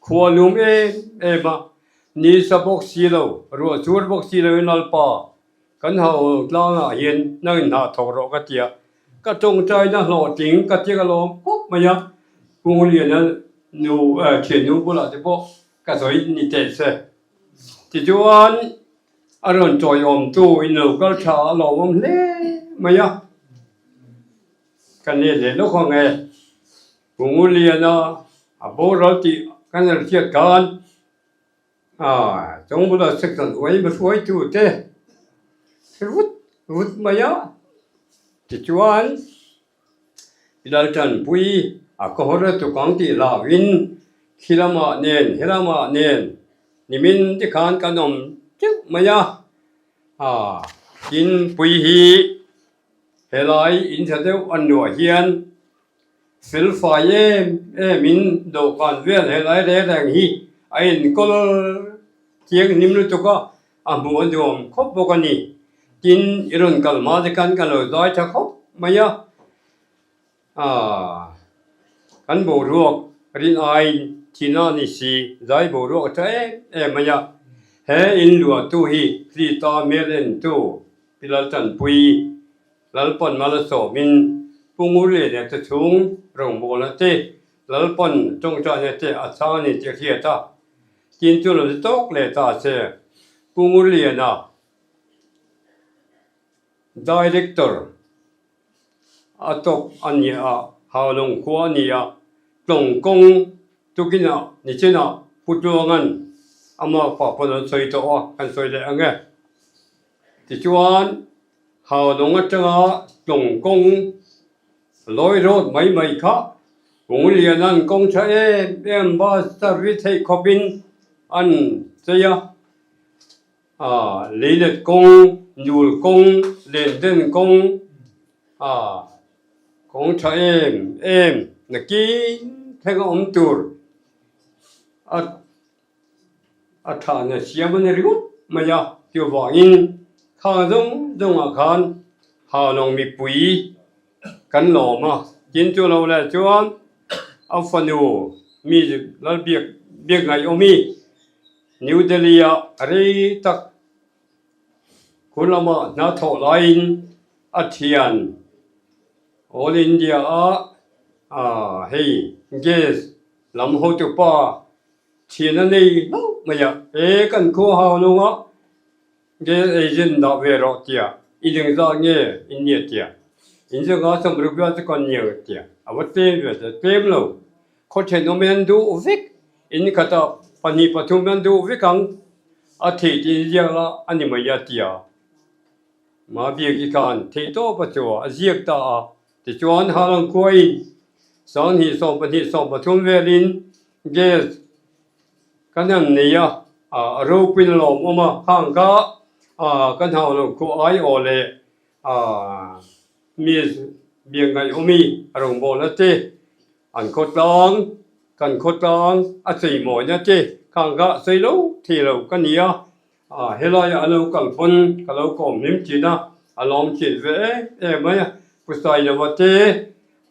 S6: khua lum em em a, nisa bawk si lo, ruah chur bawk si loin Lalpa Kan hau tlangah hian nang in hah thawk rawh ka ti a, ka tawngtaina hlawhtling ka ti ka lawm khawp mai a, Pu Liana nu thiannu bulah te pawh ka sawi ni teh se. Tichuan a rawn tawiawmtu in lo kal tha a lawmawm hle mai a, ka nel leh lawk ang e. Pu Liana a boral tih kan han hriat khan Chawng bula section uai hruaitu te vut vut mai a, tichuan Laltanpui a kawr a tukang tih hlauhin khi lamah nen he lamah nen nimin tikhan kan awm teuh mai a. Tin pui hi helai in tha deuh an luah hian felfai em em in dawhkan vel helai reng reng hi a enkawl thianghlim lutuk a, a hmuh a nuam khawp bawk a ni. Tin i rawn kal hma te khan ka lo zai tha khawp mai a. Aaa, kan boruak rin aiin thihna a ni si, zai boruak a tha em em mai a. He in luahtu hi Krista hmel entu Pi Laltanpui, Lalpan Malasawmin, Pu Ngurliana te chhung rawngbawlna te, Lalpan tawngtaina te a chhang a ni tih a hriat a. Tin chu lo ni tawk leh ta che, Pu Ngurliana, Director, A tawp a ni a, Haulawng khua a ni a, Tlawng kawng tukinah nichinah Pu Tluanga'n ama pa pawn an sawi tawh a, kan sawi leh ang e. Tichuan, Haulawng atanga Tlawng kawng lawi rawt mai mai kha Pungliana'n kawng tha em em bus service theih khawpin an chei a. A leilet kawng, nul kawng, lenden kawng, a kawng tha em em nakin thleng a awm tur a a tha na siam a ni ringawt mai a, chuvangin khang zawng zawngah khan Haulawng mipui kan lawm a, tin chu lo leh chuan a fanu mi Lalbiak biak ngaihawmi New Delhi-ah rei tak khu lama hna thawh laiin a thian All India-a hei gas lam hotupa thian a nei hlauh mai a, he kan khua hau nunga gas agent dah ve rawh tia i ding zat nge i nia tia in zanga sawmruk vel chu kan nia tia a va tlem ve ta tlem lo. Khaw thenawm hi an duh vek, in khatah pahnih pathum hi an duh vek ang, a theih tih inziak la a ni mai a ti a. Mabiaki khan theih tawp a chu a ziak ta a, tichuan Halang khuain 20 22 13 velin gas kan han nei a, a ropuiin a lawmawm a, khang kha kan hau lo khuah aiawh leh mi biakngaihawmi a rawngbawlna te An khawtlang, kan khawtlang a cheimawina te khang kha sawi lo thei lo ka ni a, helaiah a lo kal pawn ka lo kawm hlim thin a, a lawm thin ve em em mai a. Pu Sailova te,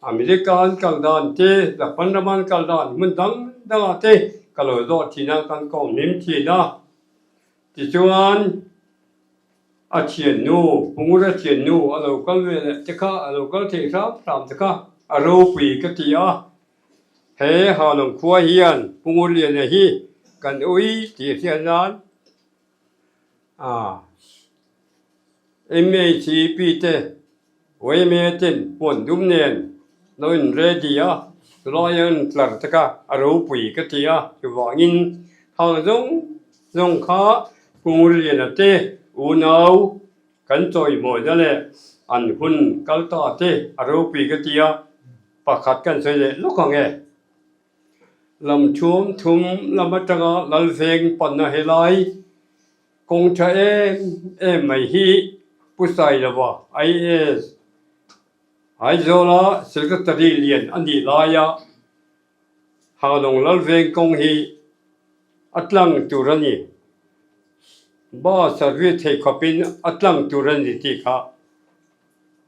S6: America an kal dan te, Japan rama an kal dan hmun dang dangah te ka lo zawh thin a, kan kawm hlim thin a. Tichuan. A thiannu, Pungura thiannu a lo kal ve leh te kha, a lo kal thei hram hram te kha a ropui ka ti a. He Halawng khua hian Pungur Liana hi kan ui tih hriat nan MHP te Uaime ten puan dum nen lo in ready a, chulai an tlar te kha a ropui ka ti a, chuvangin thang zawng zawng kha Pungurliana te unau kan chawihmawina leh an hun kal ta te a ropui ka ti a, pakhat kan sawi leh lawk ang e. Lam thum thum lam atanga Lalveng panna helai Kawng tha em em mai hi Pu Sailova, IAS, Aizawla Secretary lian a nih laia Halawng Lalveng kawng hi a tlang tur a ni. Bus service theih khawpin a tlang tur a ni tih kha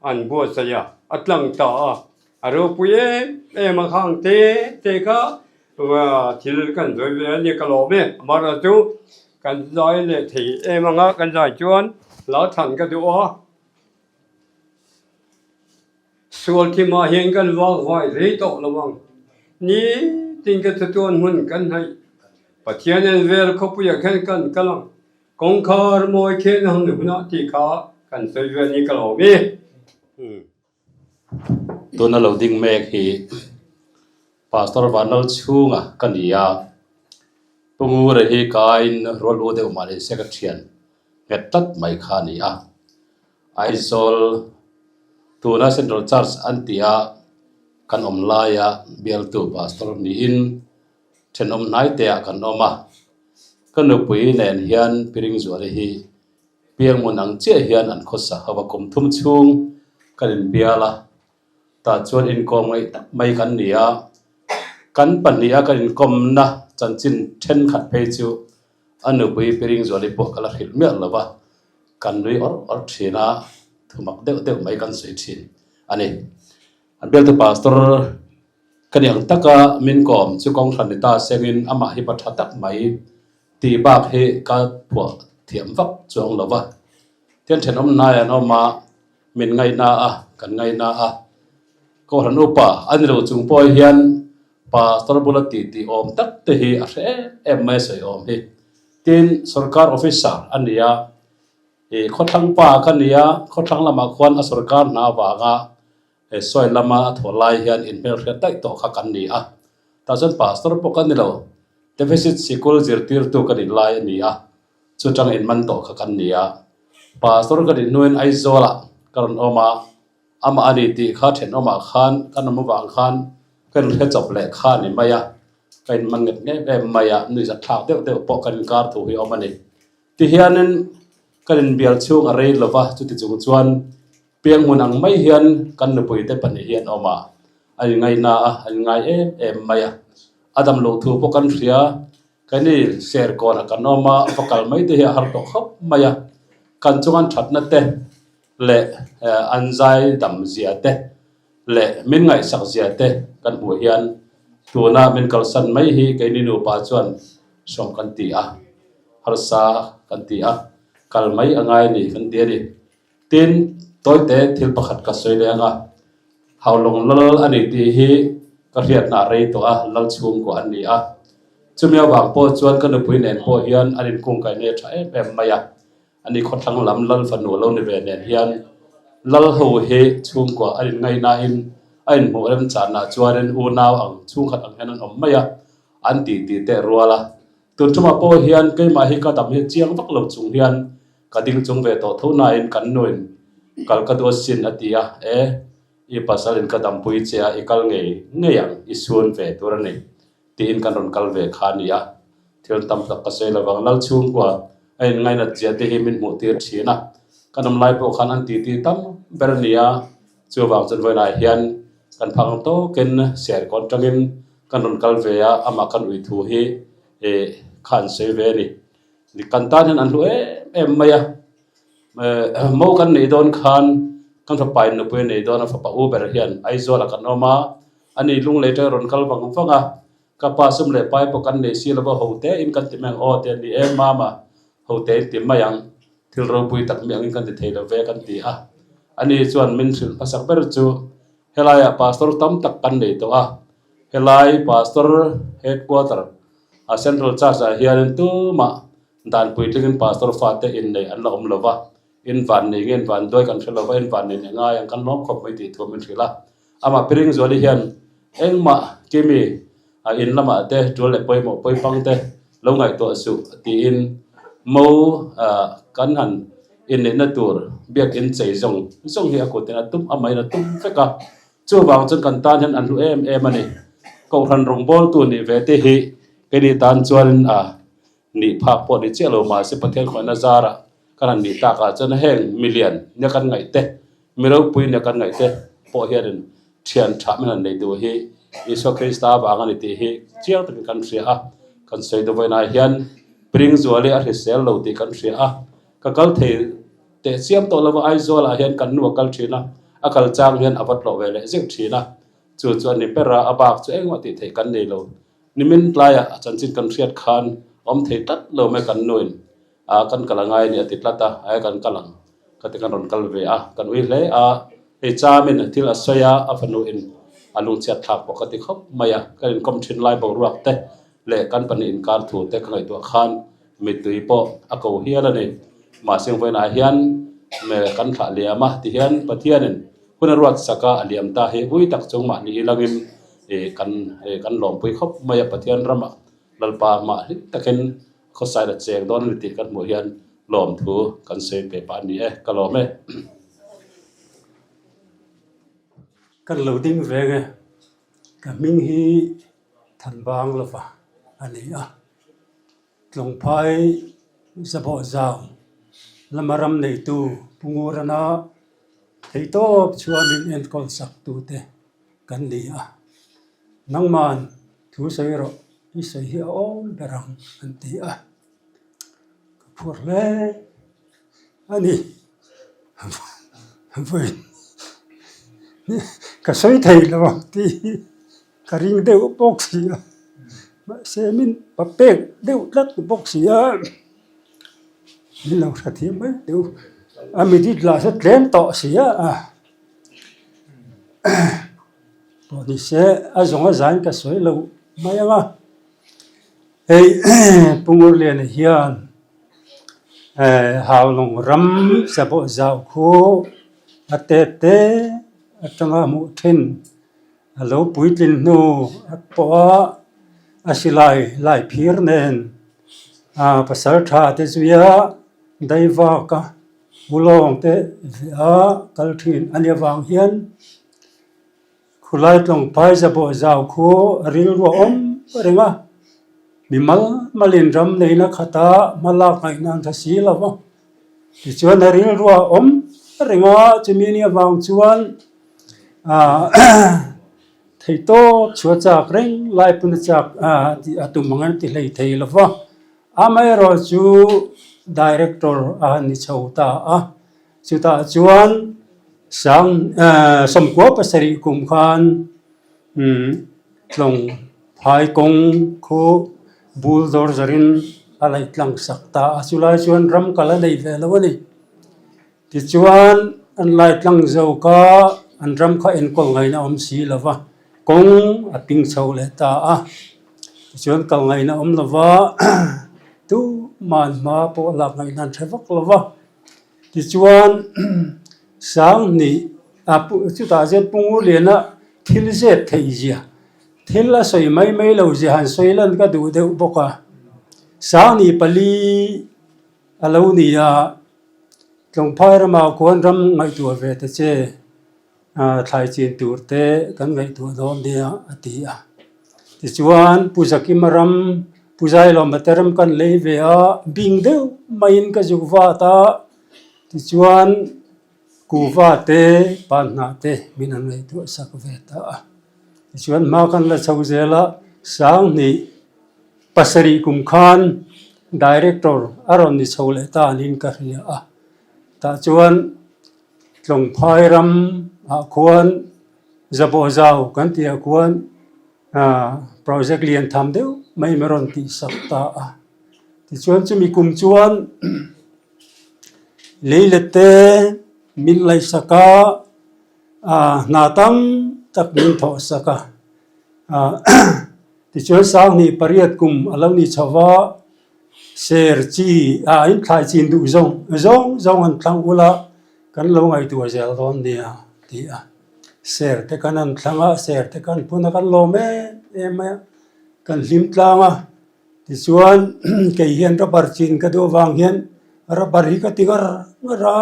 S6: an buatsaih a, a tlang ta a, a ropui em em a khang te te kha thil kan sawi ve a ni ka lawm e, amaherawhchu chu kan zai leh thei em anga kan zai chuan hla chhan ka duh a, sual thimah hian kan vak vai rei tawh lo ang, nitin ka chatuan hmun kan hnaih Pathian en vel khawpuiah khan kan kal ang. Kawngkhar mawi khen han hunah tih kha kan sawi ve a ni ka lawm e.
S7: Tuna lo ding mek hi Pastor Vanlal chhunga ka ni a, Pu Ngura hi ka aiin rual u deuh mah nise ka thian nghet tlat mai kha a ni a. Aizawl tuna Central Church an tia kan awm laia bialtu Pastor niin Thenawm hnaiteah kan awm a, ka nupui nen hian Piringzuali hi Pi. Piangmun ang chiah hian an khawsa ho a, kum thum chhung kan inbial a, tah chuan inkawm ngaih tak mai kan ni a, kan pahniha kan inkawmna chanchin thenkhat phei chu a nupui Piringzuali pawh ka la hrilh miah lo va, kan nui awrh awrh thin a, thumak deuh deuh mai kan sawi thin a ni. An bialtu pastor ka ni ang taka min kawm chu kawng hran ni ta sengin amah hi pa tha tak mai tih bak hi ka phuah thiam vak chuang lo va. Tian thenawm hnai an awm a, min ngaihna a, kan ngaihna a. Kohhran upa a ni lo chung pawh hian pastor bula tih tih awm tak te hi a hre em em mai a sawi awm hi. Tin, sorkar officer a ni a, ih khawthlang pa ka ni a, khawthlang lamah khuan a sorkar hna avanga He sawi lama a thawh lai hian inhmelhriat daih tawh kha kan ni a, tah chuan pastor pawh ka ni lo, deficit sikul zirtirtu ka nih lai a ni a, chu tang inman tawh kha kan ni a. Pastor ka nih hnuin Aizawlah ka rawn awm a, amah a ni tih kha thenawmah khan kan awm avang khan ka inhre chawp leh kha a ni mai a, ka inman nghet em em mai a, nuihzat thlak deuh deuh pawh kan inkar thu hi a awm a ni. Tihianin kan inbial chhung a rei lova, chuti chung chuan Piang hmun ang mai hian kan nupuite pahnih hi an awm a, an inngaihna a, an inngai em em mai a. A dam loh thu pawh kan hria, keini Serkawnah kan awm a, va kal mai te hi a har tawh khawp mai a. Kan chungan thatna te leh an zai dam zia te leh min ngaihsak zia te kan hmuh hian tuna min kalsan mai hi keini nupa chuan sawm kan ti a, harsa kan ti a, kal mai a ngai a ni kan ti a ni. Tin, tawite thil pakhat ka sawi leh ang a, Haulawng lal a ni tih hi ka hriatna a rei tawh a, lal chhungkua an ni a. Chumi avang pawh chuan ka nupui nen pawh hian an inkungkaih nge tha em em mai a, ani khawthlang lam lal fanu lo ni ve nen hian lal ho hi chhungkua an inngaihnain a inhmuh remchanah chuanin unau ang chhungkhat ang hian an awm mai a, an ti ti teh rual a. Tun tumah pawh hian keimah hi ka dam hi chiang vak lo chung hian Ka ding chung ve tawh tho nain kan nuin kal ka duat sin a ti a, e, i pasalin ka dampui che a, i kal ngei ngei ang, i sun ve tur a ni tiin kan rawn kal ve kha a ni a. Thil tam tak ka sawi lovang, Lal chhungkua a inngainat zia te hi min hmuh tir thin a, kan awm lai pawh khan an titi tam ber a ni a, chuvang chuan vawiinah hian kan phak ang tawkin Serkawn tangin kan rawn kal ve a, amah kan ui thu hi kha an sawi ve a ni. Kan tan hian an hlu em em mai a, mo kan neih dawn khan kan fapa in nupui a nei dawn a, fapa u ber hian Aizawlah kan awm a, ani lunglei te rawn kal vang vang a, ka pa sum leh pai pawh kan nei si lova ho te in kan ti mai ang aw te ni em mama ho te in ti mai ang, thil ropui tak mi angin kan ti thei lo ve kan ti a, ani chuan min hrilh hmasak ber chu helaiah pastor tam tak kan nei tawh a, helai pastor headquarter A Central Church ah hianin tumah dan puitlingin Pastor fate innei an la awm lo va, in van nei nge in van duai kan hre lo va, in van nei nei ngai ang kan lawm khawp mai tih thu min hrilh a. Amah Piringzuali hian engmah Kimi a in lamah te tul leh pawimawh pawipang te lo ngaihtuah suh tiin mo kan han inneihna tur biakin chei zawng zawng hi a kutin a tum amahin a tum vek a. Chuvang chuan kan tan hian an hlu em em a ni. Kohhran rawngbawltu nih ve te hi keini tan chuanin a nih phak pawh ni chiah lo mahse Pathian khawihna zarah kan han nih takah chuan heng milian nia kan ngaih te, mi ropui nia kan ngaih te pawh hianin thian tha min han nei duh hi Isua Krista avang a ni tih hi chiang takin kan hria a. Kan sawi duhvainah hian Piringzuali a hrisel lo tih kan hria a, ka kal thei. Teh chiam tawh lova Aizawlah hian kan nu a kal thin a, a kal chang hian a va tlawh ve leh zeuh thin a, chu chu a ni ber a, a bak chu engmah tih theih kan nei lo. Nimin tlaiah a chanchin kan hriat khan awm thei tlat lo mai kan nuin a kan kal a ngai a ni a ti tlat a, ai kan kal ang ka ti kan rawn kal ve a, kan ui hle a, hei chamin thil a sawi a, a fanu in a lungchhiat thlak pawh ka ti khawp mai a, kan inkawm thin lai boruak te leh kan pahnih inkar thu te ka ngaihtuah khan mittui pawh a ko hial a ni. Mahse vawiinah hian kan thlah liam a tihian Pathianin hun a ruat sak a, a liam ta hi ui tak chung mahni ilangin kan kan lawmpui khawp mai a, Pathian ramah Lalpa mah hlim takin khawsai la cheng dawn a ni tih kan hmuh hian lawmthu kan sawi pe pah a ni e, ka lawm e.
S8: Kan lo ding veng e, ka hming hi Thanbang lova a ni a. Tlawngphai Zabawh Zau. Lama ram neitu Pu Ngurana theihtawp chuan min enkawl sak tute kan ni a. Nangman thu sawi rawh i sawi hi a awl ber ang an ti a. Ka phur hle a ni. Ka sawi thei lo ang tih hi ka ring deuh bawk si a. Mahse min pa pek deuh tlat bawk si a. Min lo hre thiam mai deuh. A minute lah chu tlem tawh si a. Pawh ni se a zawng a zain ka sawi lo mai ang a. Hei Pu Ngurliana hian Haulawng ram Sabawh zau khu a tet te atanga hmuh thin a lo puitlin hnu a pawh a, a silai lai phir nen pasal tha te zuia daivak a ulawng te ve a kal thin a nih avang hian Khulai tlawngphai zabawh zau khu a rilru a awm reng a, mi mal malin ram neihna khata hma lak ngaihna an tha si lo va. Tichuan a rilru a awm reng a, chumi ni avang chuan theihtawp chhuah chak reng lai pawn a chak a tum ang an ti hlei thei lo va. Amaherawhchu Director a han ni chho ta a. Chutah chuan sang sawmkua pasarih kum khan tlawng phai kawng khu bul dawr zarin a laih tlang sak ta a, chulai chuan ram kal a nei ve lo a ni. Tichuan an lai tlang zo kha an ram kha enkawl ngaihna awm si lo va, kawng a ping chho leh ta a, tichuan kal ngaihna awm lo va, tuman hma pawh lak ngaihna an hre vak lo va. Tichuan Sanghnih a chutah chuan Pu Ngurliana thil zep theih zia, thil a sawi mai mai lo zia han sawi lan ka duh deuh bawk a. Sanghnih pali a lo ni a, Tlawngphai ramah khuan ram ngaihtuah ve ta che. Thlai chin tur te kan ngaihtuah dawn nia a ti a. Tichuan Pu Zakima ram, Pu Zailawma te ram kan lei ve a, bing deuh maiin ka zuk vat a, tichuan kuhva te, panhnah te min han ngaihtuah sak ve ta a. Tichuan hma kan la chho zel a, Sanghnih pasarih kum khan Director a rawn ni chho leh ta niin ka hria a. Tah chuan Tlawngphai ram ah khuan Zabawh zau kan tih ah khuan ah project lian tham deuh mai mai rawn tih sak ta a. Tichuan chumi kum chuan leilet te min laih sak a, ah hna tam tak min thawh sak a. Ah tichuan Sanghnih pariat kum a lo ni chho va. Ser chi ah in thlai chin duh zawng zawng zawng an thlang ula kan lo ngaihtuah zel dawn nia ti a. Ser te kan an thlang a, ser te kan phun a kan lawm em em mai a, kan hlim tlang a. Tichuan kei hian rubber chin ka duh avang hian rubber hi ka ti ngar ngar a,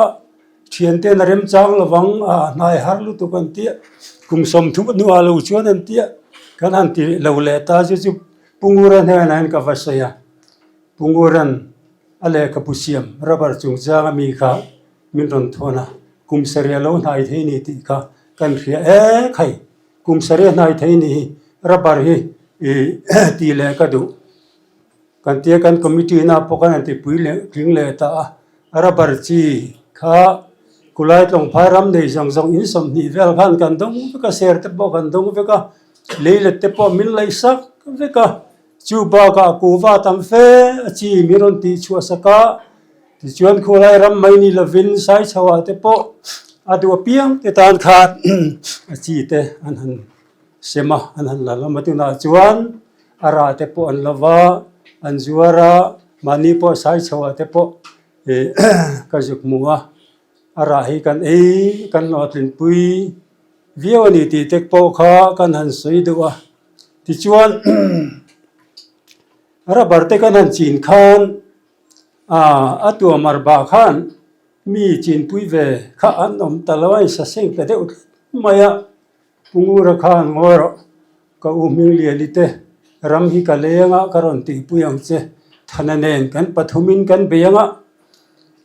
S8: thianten a remchang lovang a hnai har lutuk an tia, kum sawmthum hnuah lo chuan an tia kan han ti lo leh ta chu chu Pu Ngura hnenah hian ka va sawi a, Pu Ngura'n a lehkhabu siam rubber chungchang a mi kha min rawn thawn a, kum sarih a lo hnai thei ni tih kha kan hria e khai, kum sarih a hnai thei ni hi rubber hi ih tih leh ka duh kan tia kan committee na pawh khan an tipui leh tling leh ta a, rubber chi kha kulai tlawngphai ram nei zawng zawng in 20 vel khan kan dawng vek a, ser te pawh kan dawng vek a. Leilet te pawh min laih sak vek a, chu bakah kuhva tam fe a chi min rawn tih chhuah sak a, tichuan khulai ram mai ni lovin Saichhoah te pawh a duh apiang te tan khan a chi te an han sem a, an han la hlawm a, tunah chuan a rah te pawh an lo va, an zuar a, mahni pawh Saichhoah te pawh ih ka zuk hmu a, a rah hi kan ei kan hlawhtlinpui. Viau a ni tih te pawh kha kan han sawi deuh a, tichuan rubber te kan han chin khan ah a tuamar bah khan mi chinpui ve kha an awm ta lo a, in saseng ta deuh tlat mai a, Pu Ngura khan ngawi rawh ka u Hmingliani te ram hi ka leng a ka rawn tihpui ang che, Thana nen kan pathumin kan bei ang a.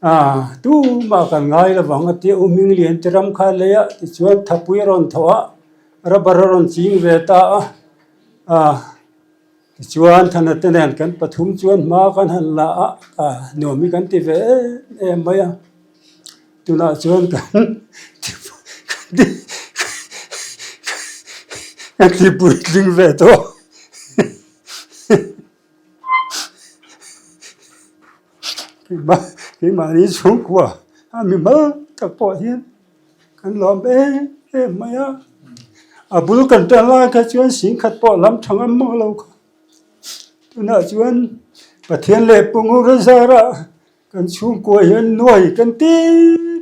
S8: Tumah kan ngai lovang a tia U Hminglian te ram kha lei a tichuan thapui a rawn thawh a, rubber a rawn ching ve ta a. Tichuan Thana te nen kan pathum chuan hma kan han la a, a nuam hi kan ti ve em em mai a. Tunah chuan kan kan ti puitling ve tawh. Keimahni chhungkua a mi mal tak pawh hian kan lawm em em mai a, a bul kan tan lai kha chuan singkhat pawh lam tha ngam mawh lo kha tunah chuan Pathian leh Pu Ngura zarah kan chhungkua hian nuai kan ti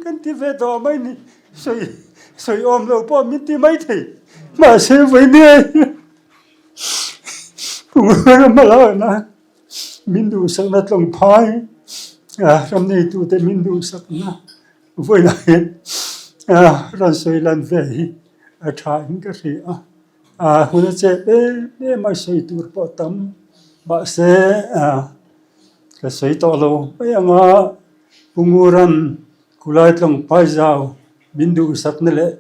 S8: kan ti ve tawh mai ni sawi sawi awm lo pawh min ti mai thei mahse vawinia Pu Ngura hmalakna Min duhsakna tlawngphai ram neitute min duhsakna vawilah hian rawn sawi lan ve hi a tha in ka hria a, a hun a chep em em a sawi tur pawh a tam mahse ka sawi tawh lo mai ang a, Pu Nguran Khulai tlawngphai zau min duhsakna leh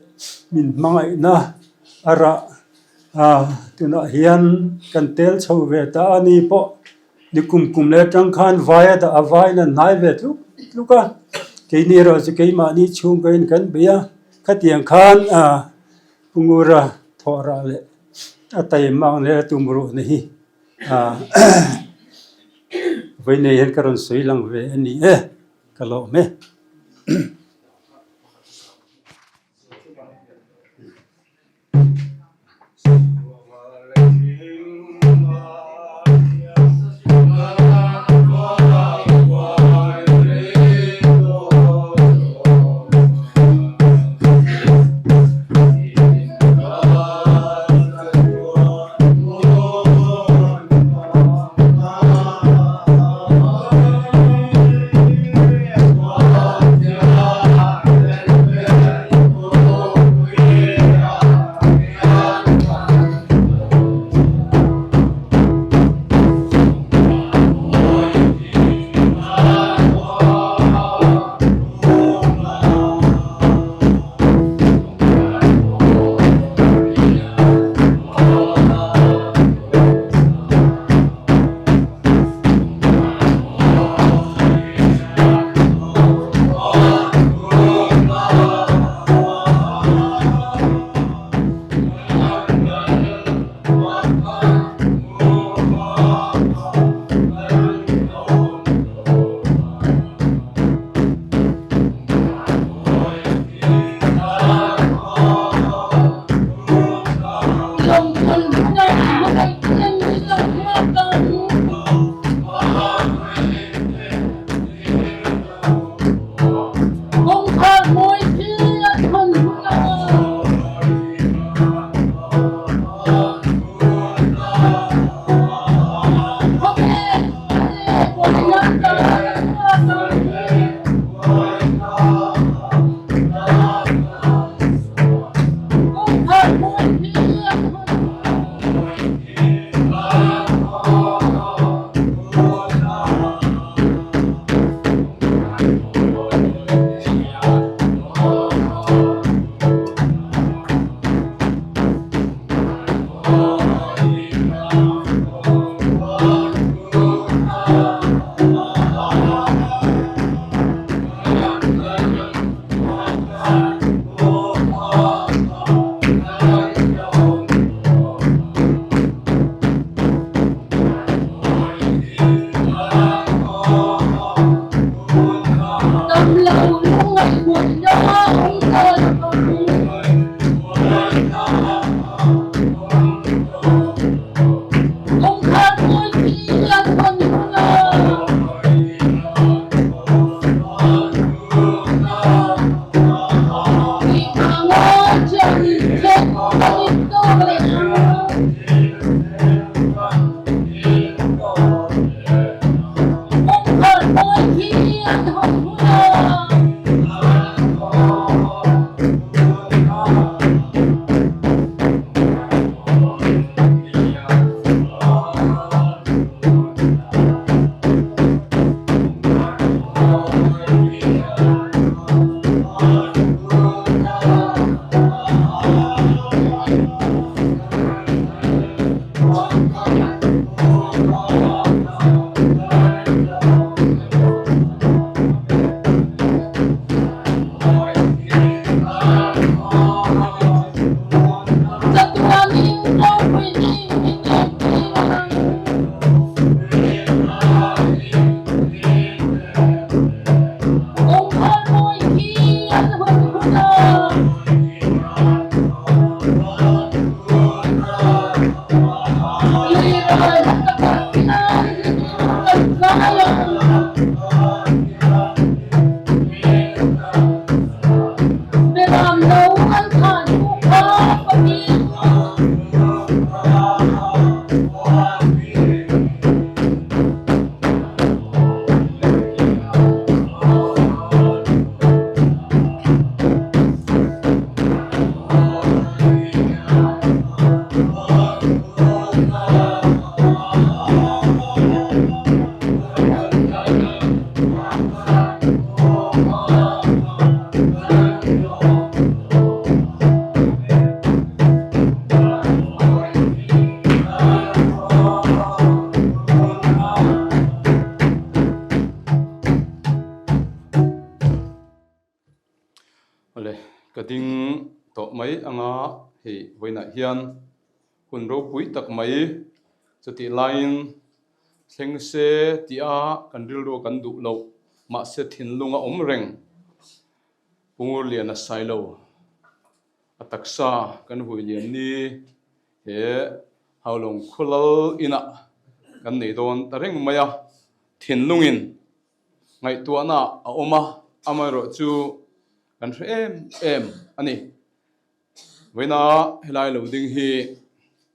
S8: min hmangaihna a rah Tunah hian kan tel chho ve ta a ni pawh ni kum kum leh atang khan vai a dah a vaiin an hnai ve tluk tluk a keini erawh chu keimahni chhungkain kan bei a khatiang khan Pu Ngura thawh rah leh a taima ang leh a tum ruhna hi vawiinei hian ka rawn sawi lang ve a ni e ka lawm e.
S9: Ka ding tawh mai anga hei vawiinah hian hun ropui tak mai chutih laiin thleng se tia kan rilru kan duh loh mahse thinlung a awm reng Pu Ngurliana Sailo a taksa kan vui lian ni he Haulawng khawlal inah kan nei dawn ta reng mai a thinlungin Ngaihtuahna a awm a, amaherawh chu kan hre em em a ni. Vawiina helai lo ding hi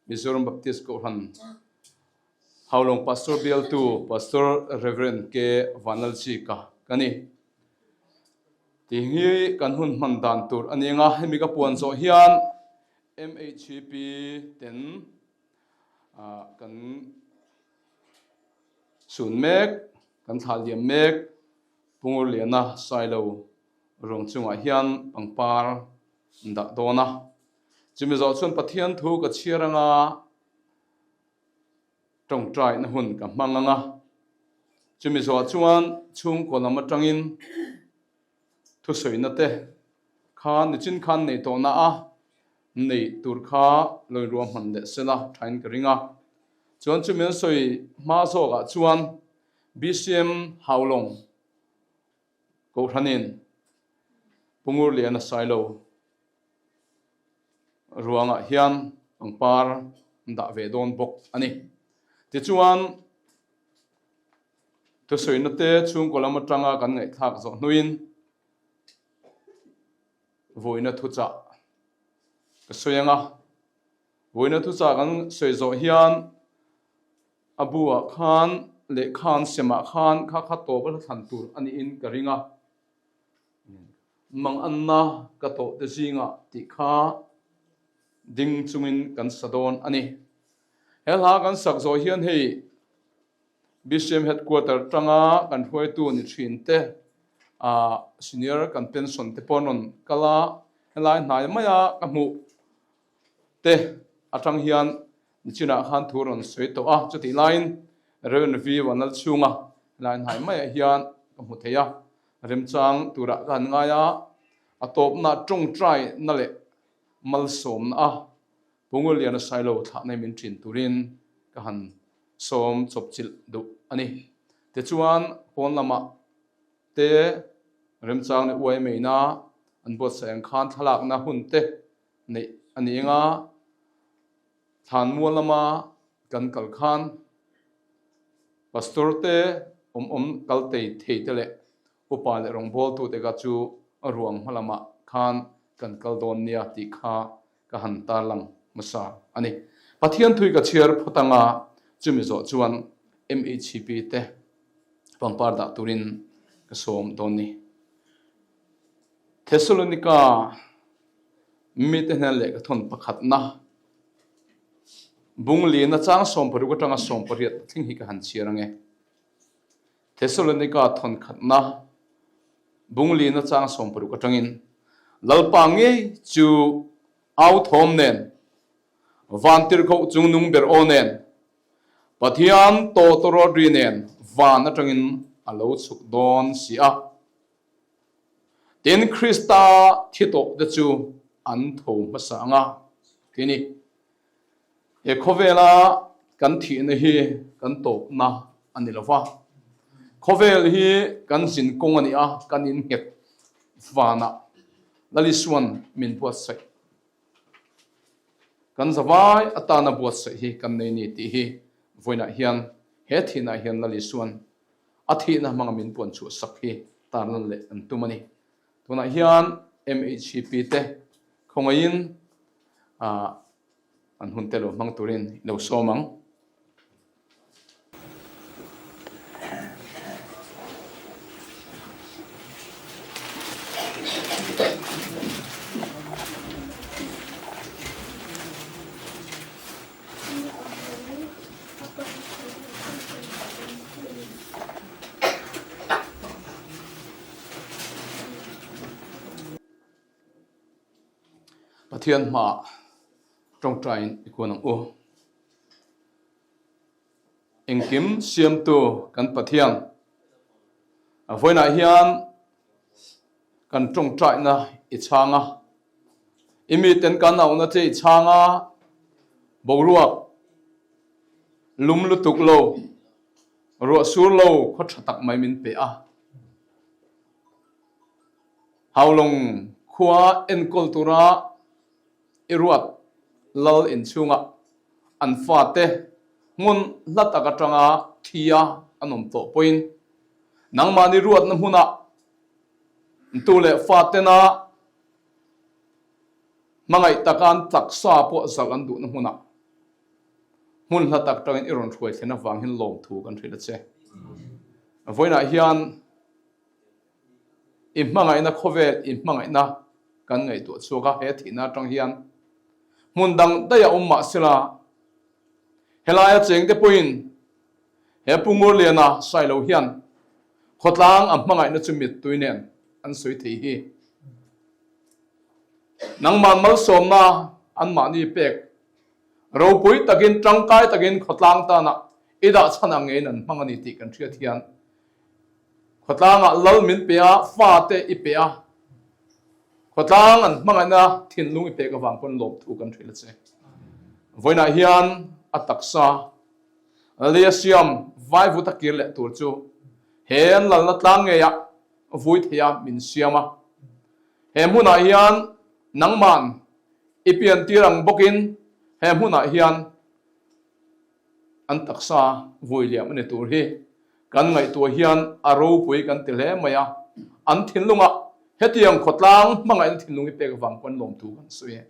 S9: Mizoram Baptist Kohhran Haulawng Pastor bialtu Pastor Rev. K. Vanlalchika ka ni. Tih hi kan hun hman dan tur a ni ang a, hemi ka puan zawh hian MHP ten kan Sun mek, kan thlah liam mek, Pungur Liana Sailo ruang chungah hian pangpar an dah dawn a. Chumi zawh chuan Pathian thu ka chhiar anga tawngtaina hun ka hmang anga. Chumi zawh chuan chhungkaw lam atangin Thusawina te kha nichin khan nei tawhna a nei tur kha lo inruahman leh sela thain ka ring a. Chuan chumi an sawi hma zawkah chuan BCM Haulawng Kohhranin Pu Ngurliana Sailo ruangah hian pangpar an dah ve dawn bawk a ni. Tichuan. Thusawiina te chhungkaw lam atanga kan ngaihthlak zawh hnuin vawiina thuchah ka sawi ang a. Vawiina thuchah kan sawi zawh hian a buah khan lehkha an semah khan kha kha tawp a thlan tur a niin ka ring a. Manganna ka tawh te zingah tih kha ding chungin kan sa dawn a ni. He hla kan sak zawh hian hei BCM Headquarter tanga kan hruaitu ni thin te, ah senior kan pension te pawh an rawn kal a, helai hnai maia ka hmuh te atang hian nichinah khan thu rawn sawi tawh a, chutih laiin Rev. V. Vanlalchhunga helai hnai maiah hian ka hmu thei a, remchang turah ka han ngai a, a tawpna tawngtai na leh malsawmna a Pu Ngurliana Sailo thlahna min thin turin ka han sawm chawpchilh duh a ni. Tichuan, pawn lamah te remchang leh uai meina an buatsaih ang khan thlalakna hun te neih a ni eng a, thlanmual lama kan kal khan pastor te awm awm kal tei thei te leh upa leh rawngbawltute kha chu ruang hma lamah khan kan kal dawn nia tih kha ka han tarlang hmasa a ni. Pathian thui ka chhiar phawt anga chumi zawh chuan MHCP te pangpar dah turin ka sawm dawn ni. Thessalonika mite hnen lehkha thawn pakhatna bung lina chang 16 atanga 18 thleng hi ka han chhiar ange. Thessalonika thawn khatna bung lina chang 60 atangin Lalpa ngei chu au thawm nen, van tirhkoh chung nung ber aw nen, Pathian tawtawrawt ri nen van atangin a lo chhuk dawn si a. Tin, Krista thi tawh te chu an tho hmasa ang a, ti ni. He khawvela kan thihna hi kan tawpna a ni lo va, khawvel hi kan zin kawng a ni a, kan innghet vanah Lalisuan min buatsaih. Kan zavai atana buatsaih hi kan nei ni tih hi vawiinah hian he thihnaah hian Lalisuan a thihna hmanga min puan chhuah sak hi tarlan leh an tum a ni. Tunah hian MHCP te khawngaihin an hun te lo hmang turin i lo sawm ang. Pathian hmaah tawngtaiin i kuan ang u. Engkim siamtu kan Pathian a vawiinah hian kan tawngtaina i chhang a. I miten kan auhna che i chhang a, boruak lum lutuk lo, ruah sur lo khaw tha tak mai min pe a. Haulawng khua enkawl tura i ruat lal inchhungah an fate hmun hla tak atanga thia an awm tawh pawhin nangmahni ruatna hmunah tu leh fatena hmangaih taka an taksa pawh zalh an duhna hmunah hmun hla tak tangin i rawn hruai thlen avang hian lawmthu kan hrilh a che. Vawiinah hian I hmangaihna khawvel i hmangaihna kan ngaihtuah chhuak a, he thihna atang hian hmun dang daih a awm mah sela, helaia chengte pawhin he Pu Ngurliana Sailo hian khawtlang a hmangaihna chu mittui nen an sawi thei hi. Nangmah malsawmna anmahni pek ropui takin tangkai takin khawtlang tana i dah chhan ang ngeiin an hmang a ni tih kan hriat hian Khawtlangah lal min pe a, fate i pe a, khawtlang an hmangaihna thinlung i pek avang pawn lawmthu kan hrilh a che. Vawiinah hian a taksa lei a siam vaivut a kir leh tur chu he an lalna tlang ngeiah vui theia min siam a. He hmunah hian nangman i piantir ang bawkin he hmunah hian An taksa vui liam a ni tur hi kan ngaihtuah hian a ropui kan ti hle mai a, an thinlungah hetiang khawtlang hmangaihna thinlung hi pek avang pawn lawmthu kan sawi e.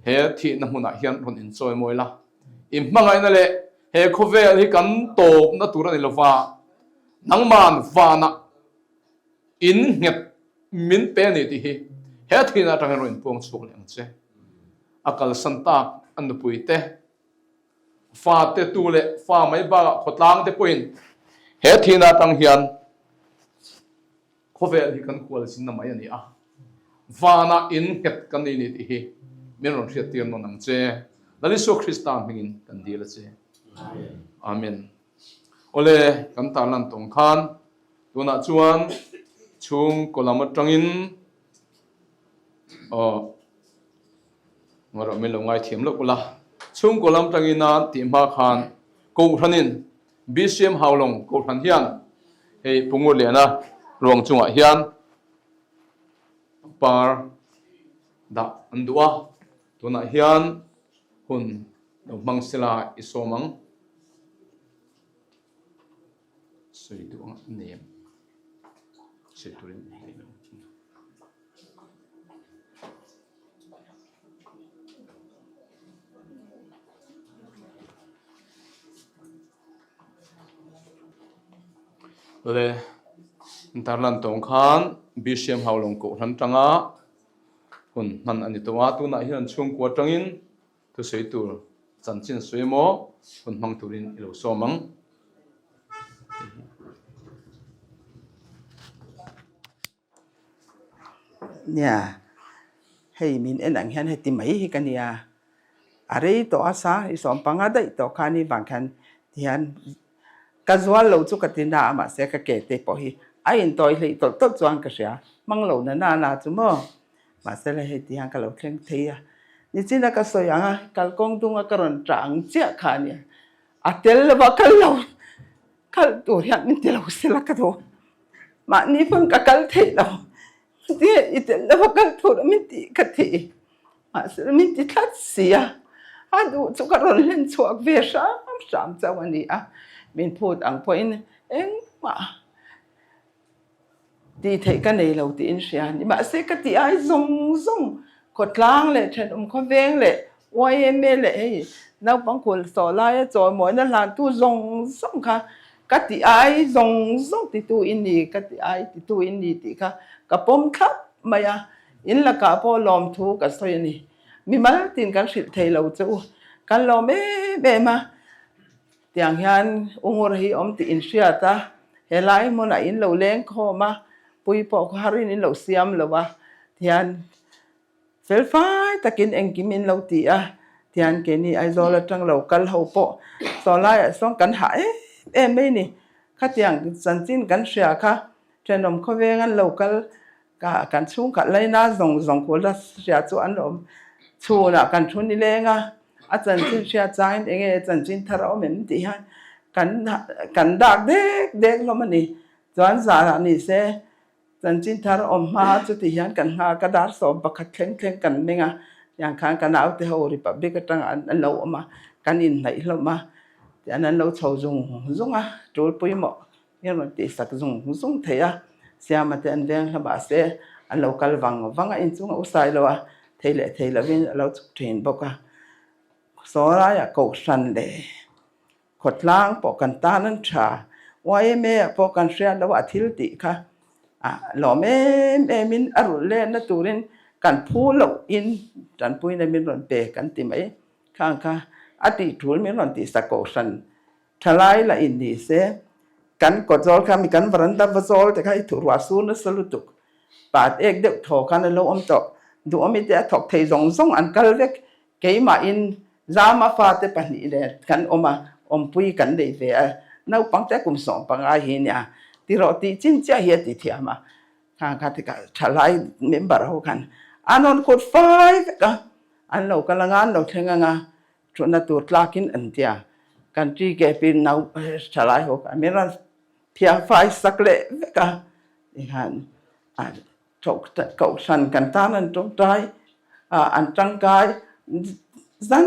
S9: He thihna hmunah hian rawn inchawi mawi la, i hmangaihna leh he khawvel hi kan tawpna tur a ni lova, nangman vanah in nghet min pe a ni tih hi he thihna atangin rawn inpuang chhuak leh ang che. A kalsan tak a nupuite Fate tu leh fa mai bakah khawtlang te pawhin he thihna atang hian khawvel hi kan kual zinna mai a ni a, vanah in nghet kan nei ni tih hi min rawn hriattir nawn ang che. Lal Isua Krista hmingin kan dil a che. Amen. Awle, kan tarlan tawng khan tunah chuan chhungkaw lam atangin aw Ngarawh min lo ngaithiam loh ula. Chhungkaw lam tangin a tih hma khan Kohhranin BCM Haulawng Kohhran hian hei Pu Ngurliana ruang chungah hian par dah an duh a, tunah hian hun lo hmang sela i sawm ang. Sawi duh ang nem sawi turin nei lo. Le Tarlan tawng khan Bisham Haulawng Kohhran tanga hun hman a ni tawh a, tunah hian chhungkua tangin Thusawi tur chanchin sawi emaw hun hmang turin i lo sawm ang.
S10: Nia, hei min en ang hian heti mai hi ka nia. A rei tawh a sa, i sawm panga daih tawh kha ni vang khan tihian ka zual lo chu ka ti na a mahse ka ke te pawh hi a intawi hleih tawlh tawlh chuan ka hria. Hmang lo na na na chu maw. Mahse la hei tihian ka lo thleng thei a, nichina ka sawi ang a, kalkawng dunga ka rawn ṭah ang chiah kha a nia. A tel lova kal lo, kal tur hian min ti lo sela ka duh. Mahni pawn ka kal theih lo, tinge i tel lova kal tur a min tih ka ti. Mahse la min ti tlat si a, a duh chu ka rawn hlen chhuak ve hram hram chauh a ni a, min phut ang pawhin engmah. Tih theih ka nei lo tiin hria a ni. Mahse ka tih ai zawng zawng khawtlang leh thenawm khawveng leh yma leh hei naupang kul sawh laia chawimawina hlantu zawng zawng kha ka tih ai zawng zawng titu i ni ka tih ai titu i ni tih kha ka pawm thlap mai a. In lakah pawh lawmthu ka sawi a ni. Mimal tin kan hrilh thei lo che u. Kan lawm em em a. Tiang hian U Ngur hi awm tih in hriat a, helai hmunah in lo leng khawm a, pui pawh khaw harin in lo siam lo a, tihian fel fai takin engkim in lo ti a, tihian keini Aizawl atang lo kal ho pawh saw laiah sawn kan hah em em mai ni. Khatiang chanchin kan hria kha thenawm khawveng an lo kal. Ka kan chhungkhat laina zawng zawng kul a hria chu an awm. Chhunah kan thu nileng a, a chanchin hriat changin eng nge chanchin thar a awm em tih hian kan kan dak dek dek hlawm a ni. Chuan zanah ni se chanchin thar awm hma chuti hian kan nghak a, dar 11 thleng thleng kan meng a, tiang khan ka naute ho Republic atanga an lo awm a, kan inhnaih hlawm a, tian an lo chho zung zung a, tul pawimawh. Hi rawn tihsak zung zung thei a, Siama te an veng hla mahse an lo kal vang vang a, inchung a usai lo a, thei leh thei lovin a lo chhuk thin bawk a. Sawlaiah kohhran leh khawtlang pawh kan tan an tha, YMA ah pawh kan hriat lo a, a thil tih kha ah lawm em em in a rulh lenna turin kan phu loh in tanpuina min rawn pe kan ti mai khang kha a tih tul min rawn tihsak kohhran Thalai lah in ni se, kan kawt zawl kha mi kan varanda va zawl te kha i thuh ruah sur nasa lutuk. Pat ek deuh thaw khan a lo awm tawh. Duhawmi te a thawk thei zawng zawng an kal vek. Keimah in Zama fate pahnih leh kan awm a, awmpui kan nei ve a. Naupang te kum 15 hi nia. Tirawh tih chin chiah hi a ti thiam a. Khang kha tikah thalai member ho khan an rawn kut fai vek a. An lo kal anga an lo thleng anga Thutna tur tlakin an tia. Kan TKP nau thalai ho kha min rawn phiah fai sak leh vek a. Tikhan a kohhran kan tan an tawngtai a, an tangkai zan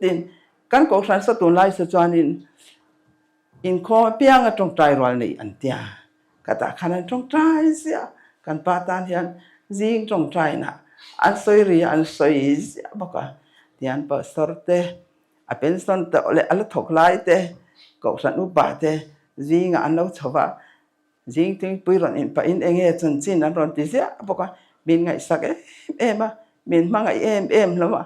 S10: tin. Kan kohhran sa tunlai sa chuanin inkhawm apianga tawngtai rual neih an tia. Ka tah khan an tawngtai ziah. Kan pa tan hian zing tawngtaina an sawi ri a, an sawi ziah bawk a. Tihian pastor te, a pension tawh leh a la thawk lai te, kohhran upa te zingah an lo chho va. Zing tingpui rawn inpahin eng nge chanchin an rawn ti ziah bawk a. Min ngaihsak em em a, min hmangaih em em hlawm a.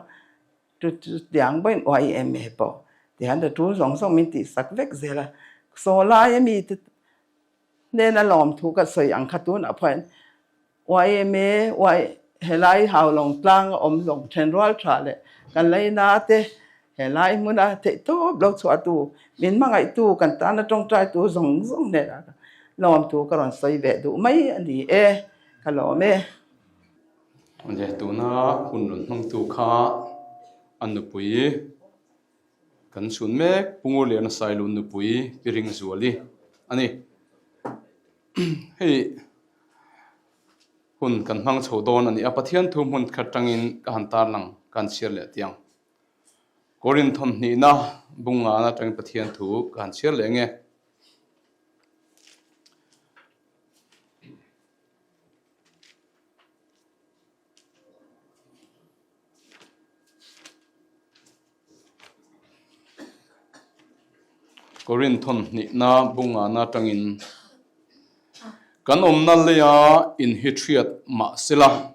S10: Chu chu tiang pawhin uai em em pawh tihian ta tul zawng zawng min tihsak vek zel a. Saw laia mite Hnena lawmthu ka sawi ang kha tunah pawhin yma y helai Haulawng tlang a awm zawng then rual tha leh kan leina te helai hmuna theihtawp lo chhuahtu min hmangaihtu kan tana tawngtaitu zawng zawng hnenah lawmthu ka rawn sawi ve duh mai a ni e, ka lawm e.
S9: Awle tuna hun rawn hmangtu kha a nupui. Kan chhun mek Pu Ngurliana Sailun nupui Pi Ringzuali a ni. Hei hun kan hmang chho dawn a ni a, Pathian thu hmun khat tangin ka han tarlang ka han chhiar leh tiang. Korin thawmhnihna bungngana atangin Pathian thu ka han chhiar leh nge. Korinth thawnhnihna bungana atangin kan awmna leia inhithriat mah sela,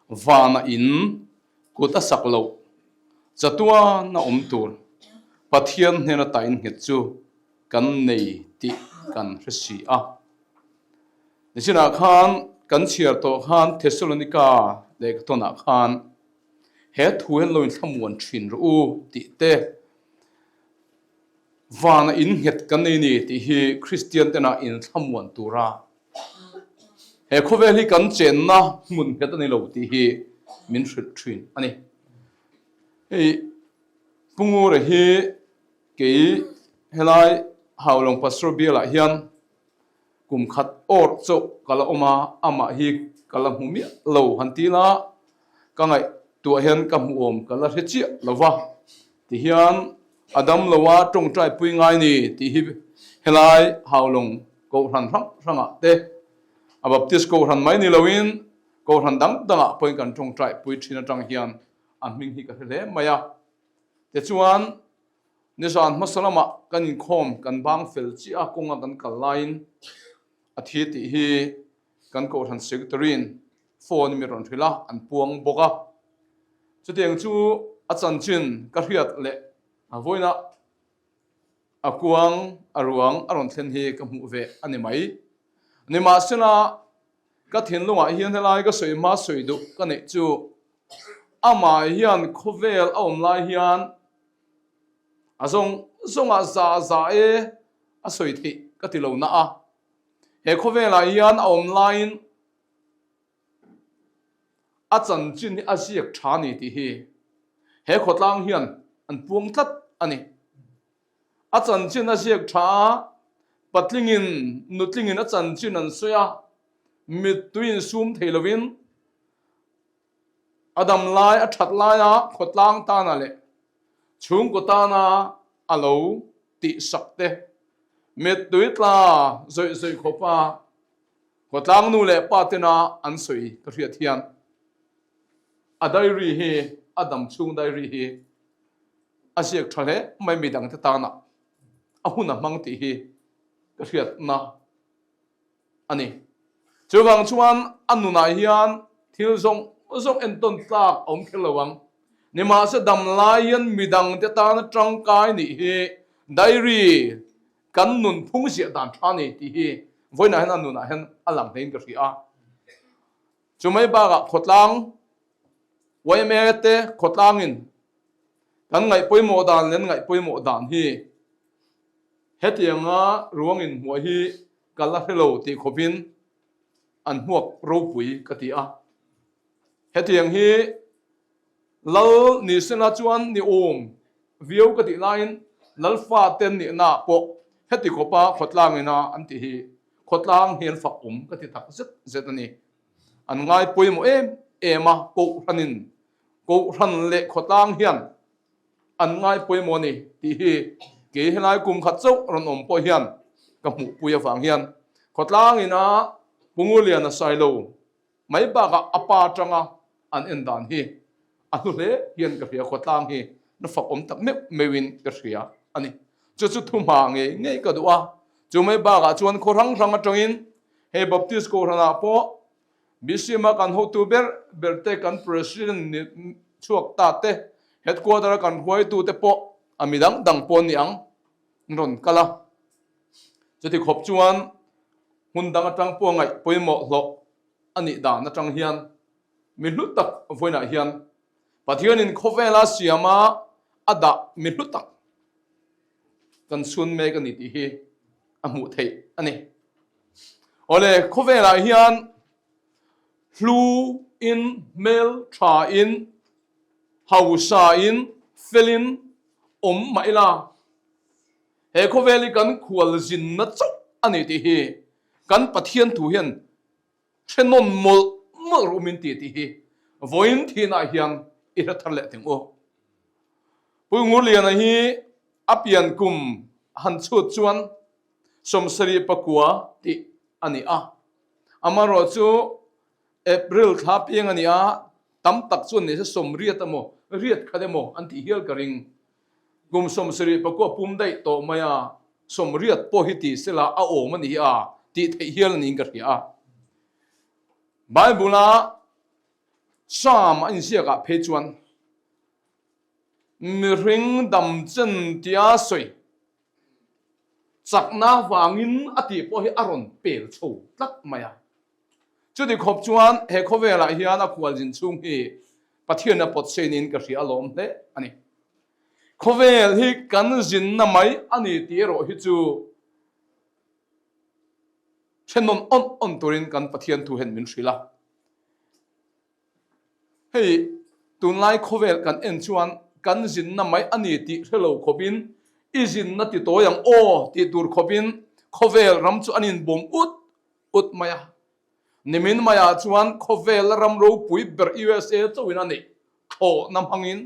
S9: vana in kut a sak loh chatuan a awm tur Pathian hnen ata innghet chu kan nei tih kan hre si a. Nichinah khan kan chhiar tawh khan Thessalonika lehkhathawnah khan he thu hian lo inthlamuan thin rawh u tih te, vana innghet kan nei ni tih hi Kristian tena inthlamuan tura he khawvel hi kan chenna hmun nghet a ni lo tih hi min hrilh thin a ni. Hei Pu Ngura hi kei helai Haulawng Pastor Bialah hian Kum khat awrh chauh ka la awm a, amah hi ka la hmu miah lo han ti la, ka ngaihtuah hian ka hmu awm ka la hre chiah lo va, tihian a dam lo a tawngtai pui ngai ni tih hi helai Haulawng Kohhran hrang hrangah te a Baptist Kohhran mai ni loin Kohhran dang dangah pawhin kan tawngtai pui thin atang hian a hming hi ka hre hle mai a, tichuan Nizan hmasa lamah kan inkhawm kan bang fel chiah a, kawnga kan kal laiin a thi tih hi kan Kohhran Secretary-in phone in min rawn hrilh a, an puang bawk a. Chutiang chu a chanchin ka hriat leh a vawiinah a kuang a ruang a rawn thlen hi ka hmuh ve a ni mai. Nimahsela ka thinlungah hian helai ka sawi hma sawi duh ka neih chu amah hian khawvel a awm lai hian A zawng zawngah za za e a sawi theih ka ti lo na a. He khawvelah hian a awm laiin A chanchin hi a ziak tha ni tih hi he khawtlang hian an puang tlat a ni. A chanchin a ziak tha a, patlingin nutlingin a chanchin an sawi a, mittui insum thei lovin a dam lai a that laia khawtlang tana leh chhungkaw tana a lo tihsak te mittui tla zawih zawih khawpa Khawtlang nu leh pa tena an sawi ka hriat hian a diary hi a dam chhung diary hi a ziak tha hle mai midang te tana a hun a hmang tih hi ka hriatna a ni. Chuvang chuan a nunah hian thil zawng zawng entawn tlak a awm kher lo ang. Nimahse dam lai hian midang te tana tangkai nih hi diary Kan nun phung ziah dan tha ni tih hi vawiinah hian a nunah hian a lang hlein ka hria a. Chumai bakah khawtlang yma te khawtlangin kan ngaih pawimawh dan leh an ngaih pawimawh dan hi hetianga ruang inhmuah hi ka la hre lo tih khawpin an hmuak ropui ka ti a. Hetiang hi Lal ni sela chuan ni awm viau ka tih laiin Lal fate nihna pawh heti khawpa khawtlang ina an tih hi khawtlang hi an fak awm ka ti tak zet zet a ni. An ngai pawimawh em em a, Kohhranin Kohhran leh khawtlang hian an ngai pawimawh a ni tih hi kei helai kum khat chauh rawn awm pawh hian ka hmuhpui avang hian khawtlang ina Pu Nguliana Sailo Mai bakah a pa atanga an en dan hi a hlu hle hian ka hria, khawtlang hi na fak awm tak meuh meuhin ka hria a ni. Chu chu thuhma ngei ngei ka duh a, chu mai bakah chuan khaw hrang hrang atangin hei Baptist Kohhranah pawh BCM-a kan hotu ber ber te, kan President ni chhuak ta te, Headquarter-a kan hruaitu te pawh a mi dang dang pawh an ni ang an rawn kal a. Chuti khawp chuan hmun dang atang pawh ngaih pawimawh hlawh a nih dan atang hian mi hlu tak vawiinah hian Pathianin khawvela siama a dah mi hlu tak kan chhun mek a ni tih hi a hmuh theih a ni. Awle khawvelah hian hlu in hmel tha in hausa in felin awm mah ila He khawvel hi kan khual zinna chauh a ni tih hi kan Pathian thu hian hre nawn mawlh mawlh rawh min ti tih hi vawiin thinah hian i hre thar leh teng u. Pu Ngurliana hi a pian kum han chhut chuan 74 tih a ni a, amaherawhchu April thla piang a ni a, tam tak chuan ni se 80 emaw riat khat emaw an tih hial ka ring. Kum 74 pum daih tawh mai a, 80 pawh hi ti sela a awm a ni a tih theih hial a niin ka hria a. Bible-a Psalm a inziakah phei chuan mihring damchen tia sawi chakna vangin a tih pawh hi a rawn pel chho tlat mai a. Chuti khawp chuan he khawvelah hian a khualzin chhung hi Pathian a pawt sei niin ka hria alawm hle a ni. Khawvel hi kan zinna mai a ni tih erawh hi chu thenawm awn awn turin kan Pathian thu hian min hrilh a. Hei tunlai khawvel kan en chuan kan zinna mai a ni tih hre lo khawpin i zinna ti tawi ang aw tih tur khawpin khawvel ram chu an inbawm ut ut mai a. Nimin maiah chuan khawvela ram ropui ber USA chauhin a neih thlawhna hmangin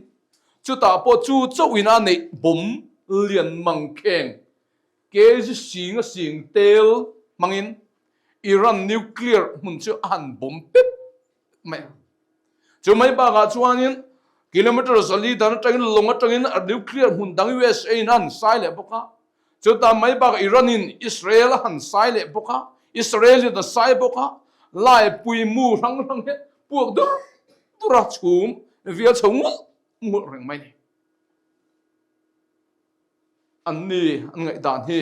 S9: chutah pawh chu chauhin a neih bawm lian mangkheng kg sing a sing tel hmangin Iran nuclear hmun chu a han bawm pep mai a. Chu mai bakah chuanin kilometer 400 dan atangin lawng atangin a nuclear hmun dang USA in a han sai leh bawk a. Chuta mai bakah Iran in Israel a han sai leh bawk a, Israel in a sai bawk a, laipui mu hrang hrang hi puak dur dur a chhum vial chho ngulh ngulh reng mai ni. An ni an ngaihdan hi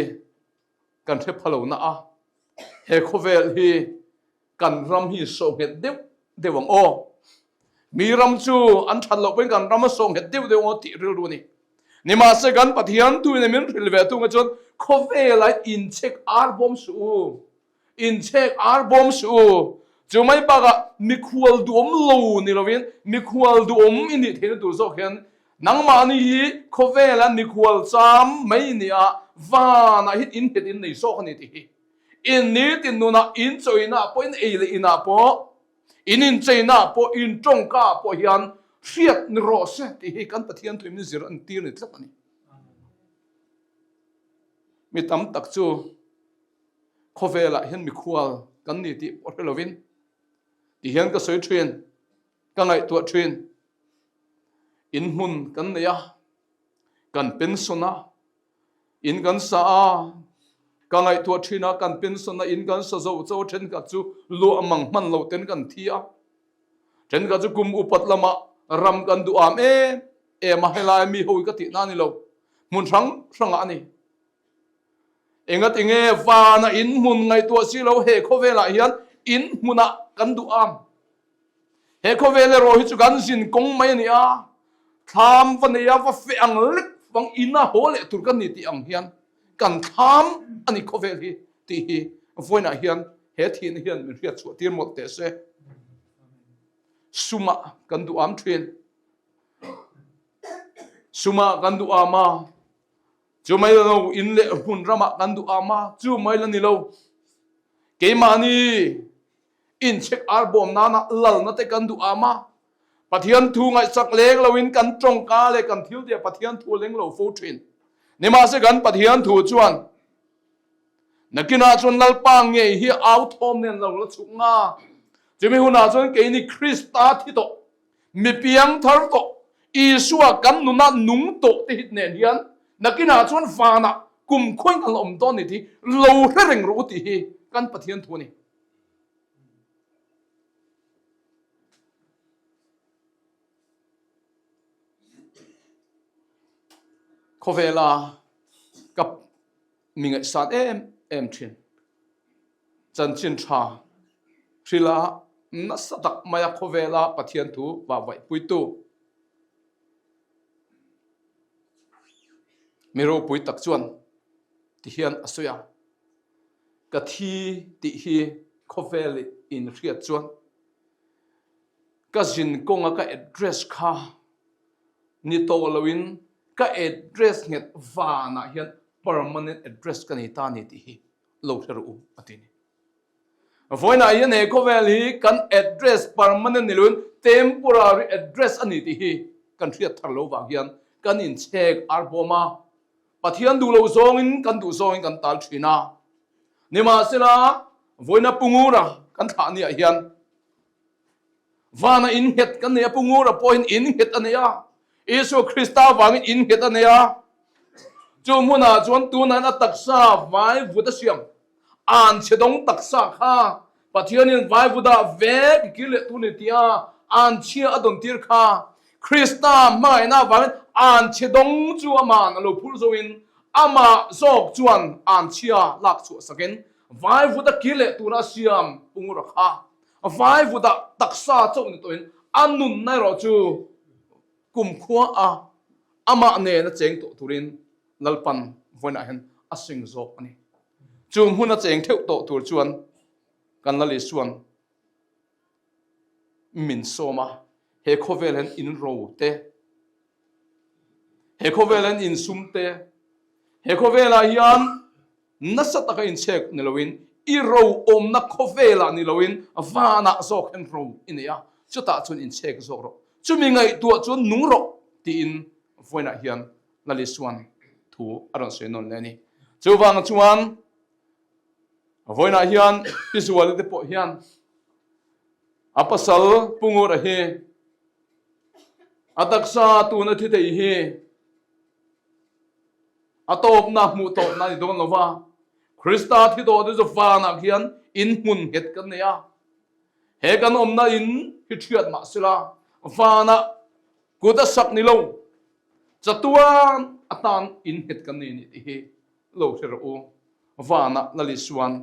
S9: kan hre pha lo na a, he khawvel hi Kan ram hi sawh nghet deuh deuh ang aw. Mi ram chu an that loh pawhin kan ram a sawh nghet deuh deuh ang aw tih rilru a ni. Nimahse kan Pathian tuin min hrilh ve tung chuan khawvela inchhek ar bawm suh u, inchhek ar bawm suh u. Chu mai bakah mikhual duhawm lo ni lovin mikhual duhawm i nih theihna tur zawk hian nangmahni hi khawvela mikhual cham mai ni a, vanah hian in nghet in nei zawk a ni tih hi. In nitin nunah in chawinah pawh in ei leh inah pawh in incheinaah pawh in tawngkaah pawh hian hriat ni rawh se tih hi kan Pathian thuin min zir an tir ni tlat a ni. Mi tam tak chu khawvelah hian mikhual kan ni tih pawh hre lovin ti hian ka sawi thin, ka ngaihtuah thin. In hmun kan nei a, kan pension a, in kan sa a, ka ngaihtuah thin a, kan pension a, in kan sa zo cho thenkhat chu luah mang hman lo ten kan thi a, thenkhat chu kum upat lamah ram kan duh am em em a, helai mi ho hi ka tihna a ni lo, hmun hrang hrangah a ni. Engatinge vana in hmun ngaihtuah si lo he khawvelah hian in hmunah kan duh ang. He khawvel erawh hi chu kan zin kawng mai a ni a, thlam va nei a va feh ang lek vang ina haw leh tur kan ni tih ang hian kan thlam a ni khawvel hi tih hi vawiinah hian he thihna hian min hriat chhuah tir mawlh teh se. Sumah kan duh am thin. Sumah kan duh am a. Chu mai la lo, in leh hmun ramah kan duh am a, chu mai la ni lo. Keimahni inchhek ar bawm nana lalna te kan duh am a, Pathian thu ngaihsak leng loin kan tawngka leh kan thil tih Pathian thu a leng lo fo thin. Nimahse kan Pathian thu chuan nakinah chuan Lalpa ngei hi au thawm nen lo la chhuk nga. Chumi hunah chuan keini Krista thi tawh Mi piang thar tawh, Isua kan nuna nung tawh te hit nen hian nakinah chuan vanah kum khawiin kan la awm dawn ni tih lo hre reng rawh u tih hi kan Pathian thu a ni. Khawvela ka mi ngaihsan em em thin. Chanchin tha hrila nasa tak maia khawvela Pathian thu vahvaihpuitu mi ropui tak chuan ti hian a sawi a, Ka thi tih hi khawvel in hriat chuan ka zin kawnga ka address kha ni tawh loin ka address nghet vanah hian permanent address ka nei ta a ni tih hi lo hre rawh u a ti ni. Vawiinah hian he khawvel hi kan address permanent ni loin temporary address a ni tih hi kan hriat thar lo vang hian kan inchhek ar bawm a, Pathian duh lo zawngin kan duh zawngin kan tal thin a. Nimahsela vawiina Pu Ngura kan thlah niah hian Vana in nghet kan nei a, Pu Ngura pawhin in nghet a nei a, Isua Krista vangin in nghet a nei a. Chu hmunah chuan tunain a taksa vai vut a siam, an chhe dawng taksa kha Pathianin vai vutah vek i kir leh tur ni tia an chhia a dawn tir kha Krista hmangaihna avangin an chhe dawng chu ama'n a lo phur zoin amah zawk chuan an chhia lak chhuah sakin vai vut a kir leh tura a siam Pu Ngura kha Vai vutah taksa chauh ni tawhin a nunna erawh chu kumkhua a amah nena cheng tawh turin Lalpan vawiinah hian a sing zawk a ni. Chu hmun a cheng theuh tawh tur chuan kan Lal Isuan min sawm a, he khawvel hian in ro te, he khawvel hian in sum te, he khawvelah hian Nasa taka inchhek ni loin, i ro awmna khawvelah ni loin vanah zawk hian ro i nei a, chutah chuan inchhek zawk rawh. Chumi ngaihtuah chuan nung rawh tiin vawiinah hian Lalisuan thu a rawn sawi nawn leh a ni. Chuvang chuan vawiinah hian Pi Zuali te pawh hian a pasal Pu Ngura hi a taksa tuna thi thei hi A tawpna hmuh tawpna a ni dawn lo va, Krista thi tawh te chu vanah khian in hmun nghet kan nei a. He kan awmna in hi thiat mah sela, vanah kut a sak ni lo, chatuan atan in nghet kan nei a ni tih hi lo hre rawh u. Vanah Lal Isuan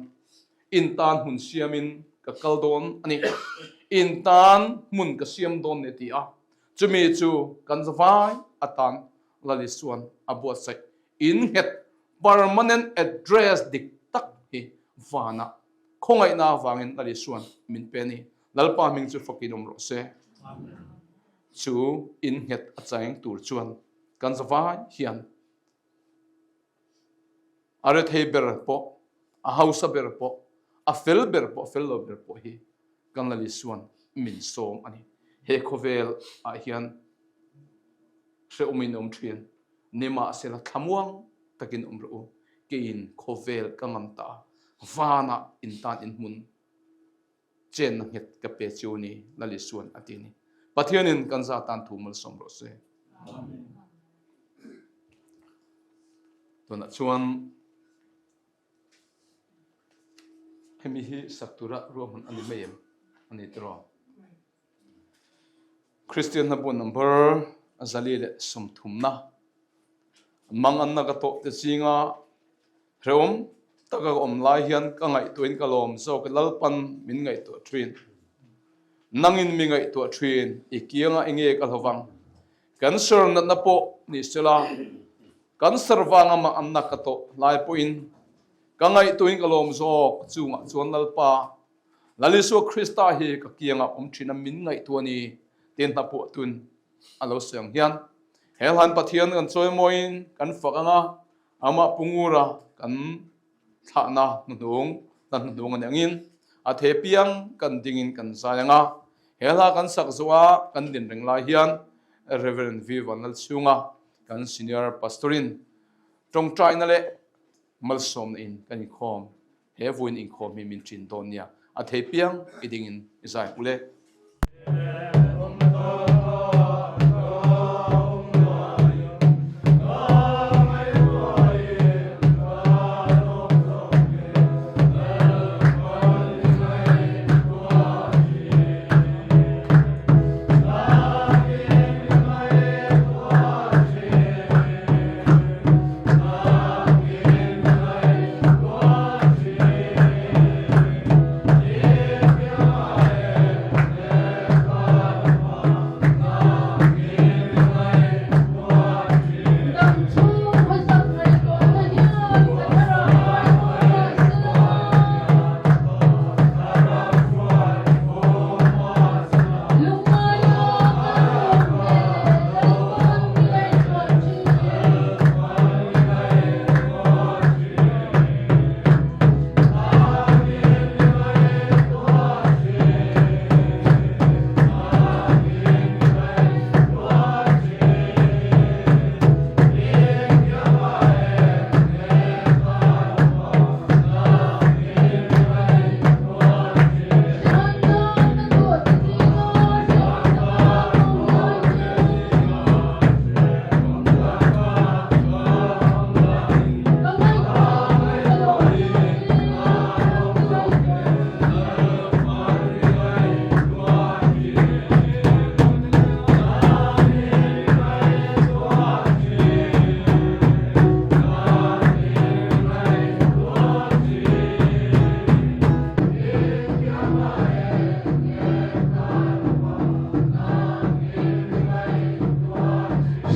S9: in tan hmun siamin ka kal dawn a ni, in tan hmun ka siam dawn ni a ti a, chumi chu kan zavai atan Lal Isuan a buatsaih in nghet permanent address dik tak hi vanah. Khawngaihna avangin Lal Isuan min pe a ni. Lalpa hming chu fakin awm rawh se. Chu in nghet a cheng tur chuan kan zavai hian a rethei ber pawh, a hausa ber pawh, a fel ber pawh, a fel lo ber pawh hi kan Lal Isuan min sawm a ni. He khawvel ah hian hrehawmin awm thin. Nimahsela thlamuang takin awm rawh u, keiin khawvel ka ngam ta a, vanah in tan in hmun chenna nghet ka pe chiu ni, Lal Isuan a ti a ni. Pathianin kan za tan thu malsawm rawh se. Amen. Tunah chuan hemi hi sak tura ruahman a ni mai em? A ni tiraw? Kristian hnabu number 130na manganna ka tawh te zinga hrehawm taka ka awm lai hian ka ngaihtuahin ka lawm zawk e Lalpan min ngaihtuah thin. Nangin mi ngaihtuah thin i kianga enge ka hlovang. Cancer natna pawh ni sela cancer vanga manganna ka tawh lai pawhin ka ngaihtuahin ka lawm zawk chungah chuan Lalpa Lal Isua Krista hi ka kiangah awm thin a min ngaihtuah a ni tiin hna pawh tun a lo sawi ang hian he hlan Pathian kan chawimawiin kan fak ang a, amah Pu Ngura kan thlahna hnuhnung hna hnuhnung a ni angin a the piang kan dingin kan zai ang a, he hla kan sak zawh a kan din reng lai hian Rev. V Vanlalchhunga kan Senior Pastor-in tawngtaina leh malsawmna in kan inkhawm. He vawiin inkhawm hi min ṭin dawn nia, a thei piang i dingin i zai hmu le.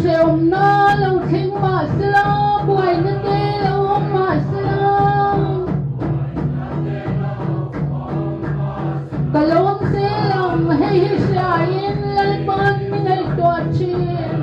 S11: Hreawmna lo thleng mah sela, buaina te lo awm mah sela, ka lawm zel ang, hei hi hriain Lalpa'n mi ngaihtuah thin.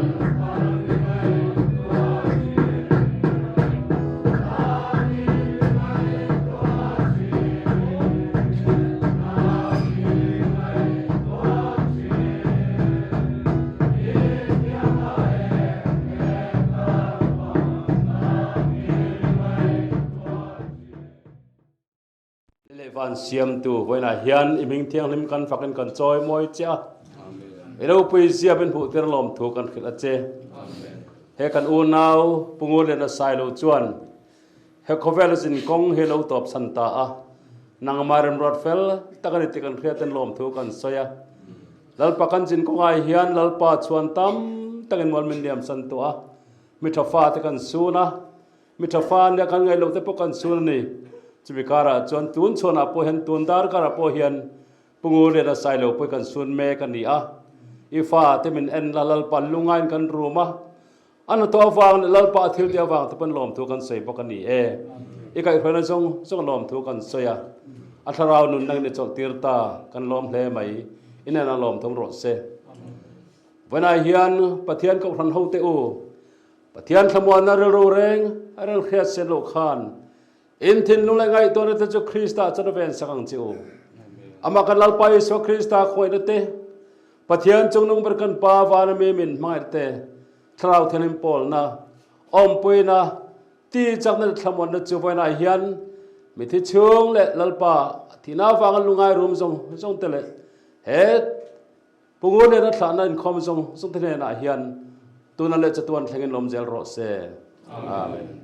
S7: Lei van siamtu vawiinah hian i hming thianghlim kan fakin kan chawi mawi che a. I ropui zia min hmuh tir lawm thu kan hrilh a che. He kan unau Pu Ngurliana Sailo chuan He khawvela zin kawng hi lo tawp chhan ta a, nangmah remruat fel tak a ni tih kan hriat in lawmthu kan sawi a. Lalpa kan zin kawngah hian Lalpa chhuan tam takin mual min liam san tawh a, mi tha fa te kan sun a, mi tha fa nia kan ngaih loh te pawh kan sun a ni. Chumi karah chuan tun chhuanah pawh hian tun dar karah pawh hian Pu Ngurliana Sailo pawh kan sun mek a ni a, i fa te min en la Lalpa lungain kan rum a, A hnathawh avang leh Lalpa a thil tih avang te pawn lawmthu kan sawi bawk a ni e. I kaihhruaina zawng zawng lawmthu kan sawi a. A thlarau nunna in i chawlhtir ta, kan lawm hle mai. I nen a lawm thawm rawh se. Vawiinah hian Pathian kohhran hote u, Pathian thlamuanna rilru reng a rel hriat sen loh khan in thinlung leh ngaihtuahna te chu Krista chuan a ven sak ang che u. Amah kan Lalpa Isua Krista khawngaihna te, Pathian chungnung ber kan Pa vana mi min hmangaihna te, Thlarau Thianghlim pawlna, awmpuina, ti chakna leh thlamuanna chu vawiinah hian mithi chhung leh Lalpa thihna avanga lungai rum zawng zawng te leh he Pu Ngurliana thlahna inkhawm zawng zawng te hnenah hian tuna leh chatuan thlengin lawm zel rawh se. Amen.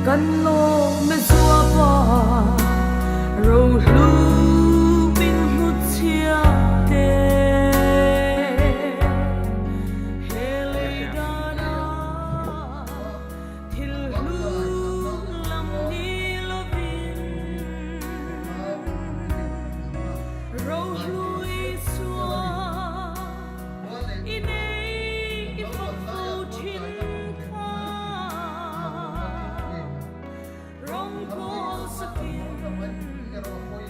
S12: Kan lawm e zuapa rohlu min hnutchhiah te. He lei dana thil hlu lam ni lovin rohlu Isua i nei i fak fo thin kha. Rawngkawl sakin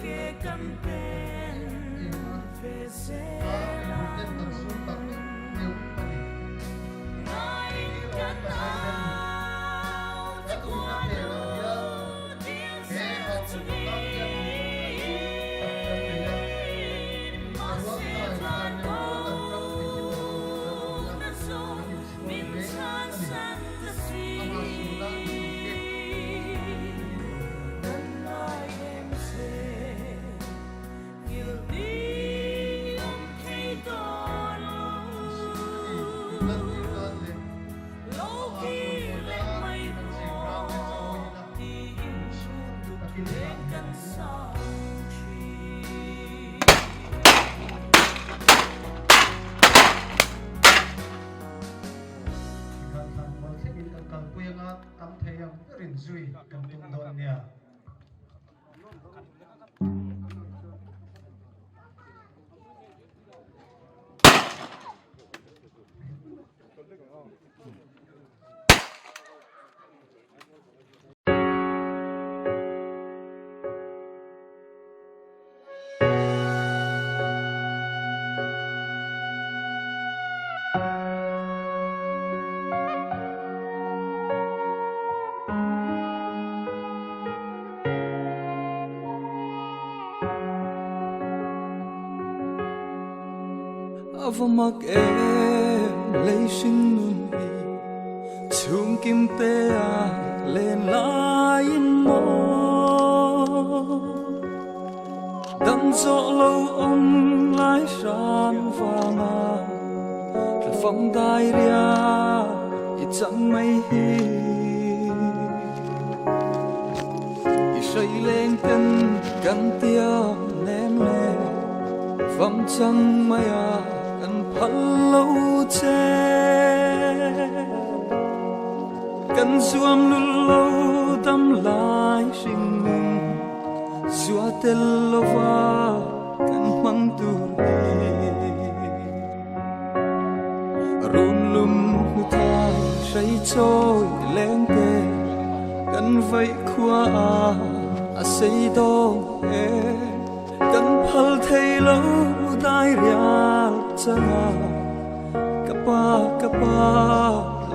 S12: ke kan pen ve zel ang. Ngaiin kan au che khuanu dil zel chungin mahse van ko na zawng min chhan san ta si. Kan ngai em che ngilh ni awm thei dawn lo. Lo kir leh mai rawh tiin tukleng kan sang thin.
S13: Tikhan thlan mual thlengin kan kalpui anga tam thei ang berin zui kan tum dawn nia.
S1: A va mak em lei hring nun hi chhung kim te a len laiin maw Dam zawh lo awm lai hran vanga tla fam dai ria i chang mai hi. I hrai leng ten kan tiam nem le fam chang mai a kan phal lo che. Kan zuam lul lo dam lai hring nun. Zua tel lova kan hmang tur hi Run lum hnu thai hrei chawi leng te kan vaih khua a a sei dawn e Kan phal thei lo dai rial changa ka pa ka pa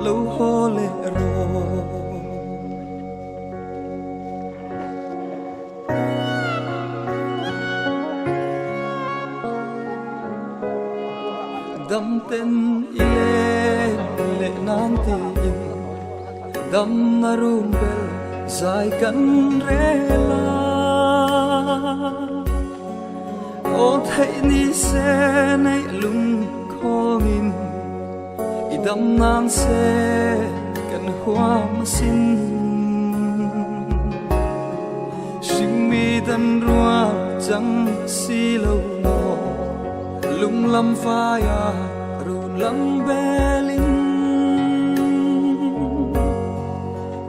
S1: lo haw leh rawh. Dam ten i len leh nan tiin dam na run bel zai kan rel a. Aw theih ni se neih lung khawngin i dam nan se kan huam asin. Hringmi dan rual chang si lo maw lung lam vaia run lam belin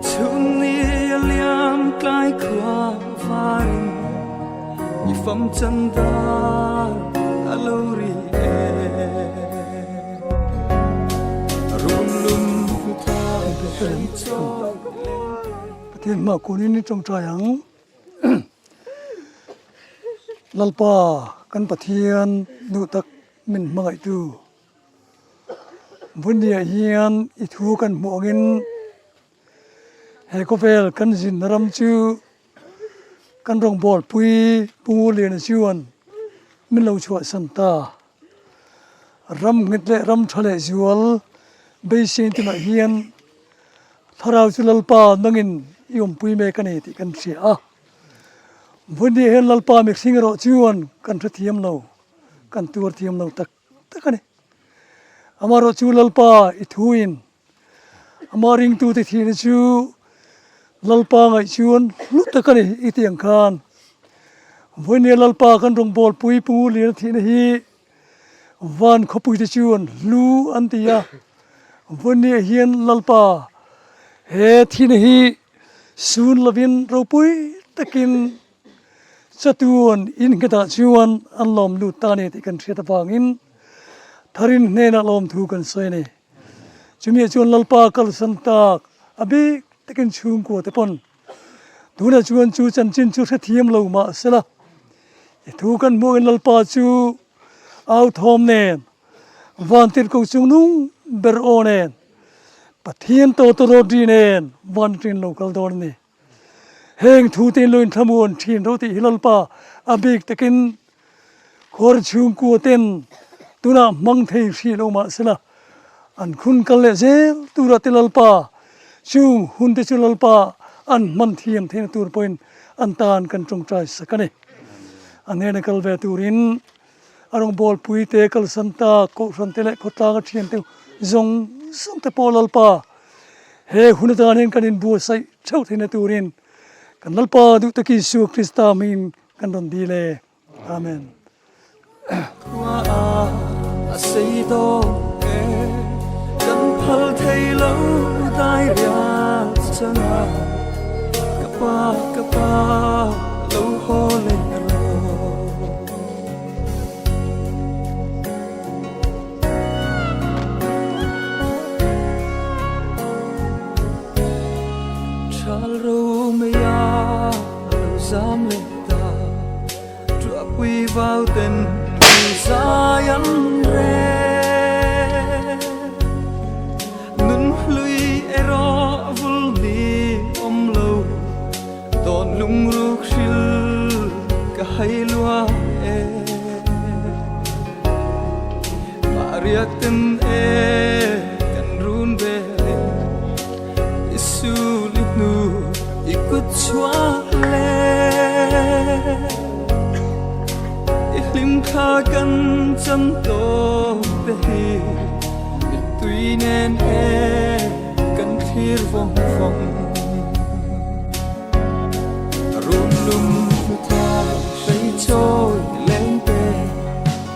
S1: chhun ni a liam tlai khua varin i fam chan dar a lo ri e.
S14: Pathian hma kunin i tawngtai ang. Lalpa kan Pathian duh tak min hmangaihtu Vunniah hian i thu kan hmuh angin he khawvel kan zinna ram chu Kan rawngbâwl pui Pu Ngurliana chuan min lo chhuahsan ta. Ram nghet leh ram tha leh zual beisei tunah hian Thlarau chu Lalpa nangin i awmpui mek a ni tih kan hria a. Vawini hian Lalpa mihring erawh chuan kan hrethiam lo, kan tuar thiam lo tak tak a ni. Amaherawhchu Lalpa i thuin Amah ringtute thihna chu Lalpa ngaih chuan hlu tak a ni i tih ang khan vawinia Lalpa kan rawngbawlpui Pu Liana thihna hi van khawpui te chuan hlu an ti a, vawinia hian Lalpa he thihna hi sun lovin ropui takin chatuan innghetah chuan an lawm lut ta a ni tih kan hriat avangin Tharin hnenah lawmthu kan sawi a ni. Chumi chuan Lalpa kalsan tak a bik takin chhungkua te pawn tunah chuan chu chanchin chu hrethiam lo mah sela i thu kan hmuh angin Lalpa chu au thawm nen vantirhkoh chung nung ber aw nen Pathian tawtawrawt ri nen van atangin lo kal dawn a ni. Heng thu te in lo inthlamuan thin ro tih hi Lalpa a bik takin khuar chhungkua ten tunah hmang thei hrih lo mah sela an khun kal leh zel tura te Lalpa chung hun te chu Lalpa an hman thiam theihna tur pawhin an tan kan tawngtai sak a ni. A hnena kal ve turin a rawngbawlpui te kalsan tak kohhran te leh khawtlang a thian te zawng zawng te pawh Lalpa he hun atan hian kan inbuatsaih theuh theihna turin kan Lalpa duh tak Isua Krista hmingin kan rawn dil e. Amen.
S1: Khua a sei dawn e, kan phal thei lo dai rial changa, ka pa ka pa lo haw leh rawh. Thal ro mei a lo zam leh ta, Ṭuahpui vau ten zai an rel. Nun hlui erawh vul ni awm lo, Dawn lungruk hril ka hai lua e. Mahriak ten e kan run vel e, I sul i hnu i kut chhuak le. I hlim thla kan chan tawk te hi, Mittui nen e kan thlir vawng vawng. Run lum hnuthai hrei chawi leng te,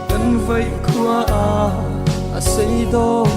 S1: Kan vaih khua a a sei dawn.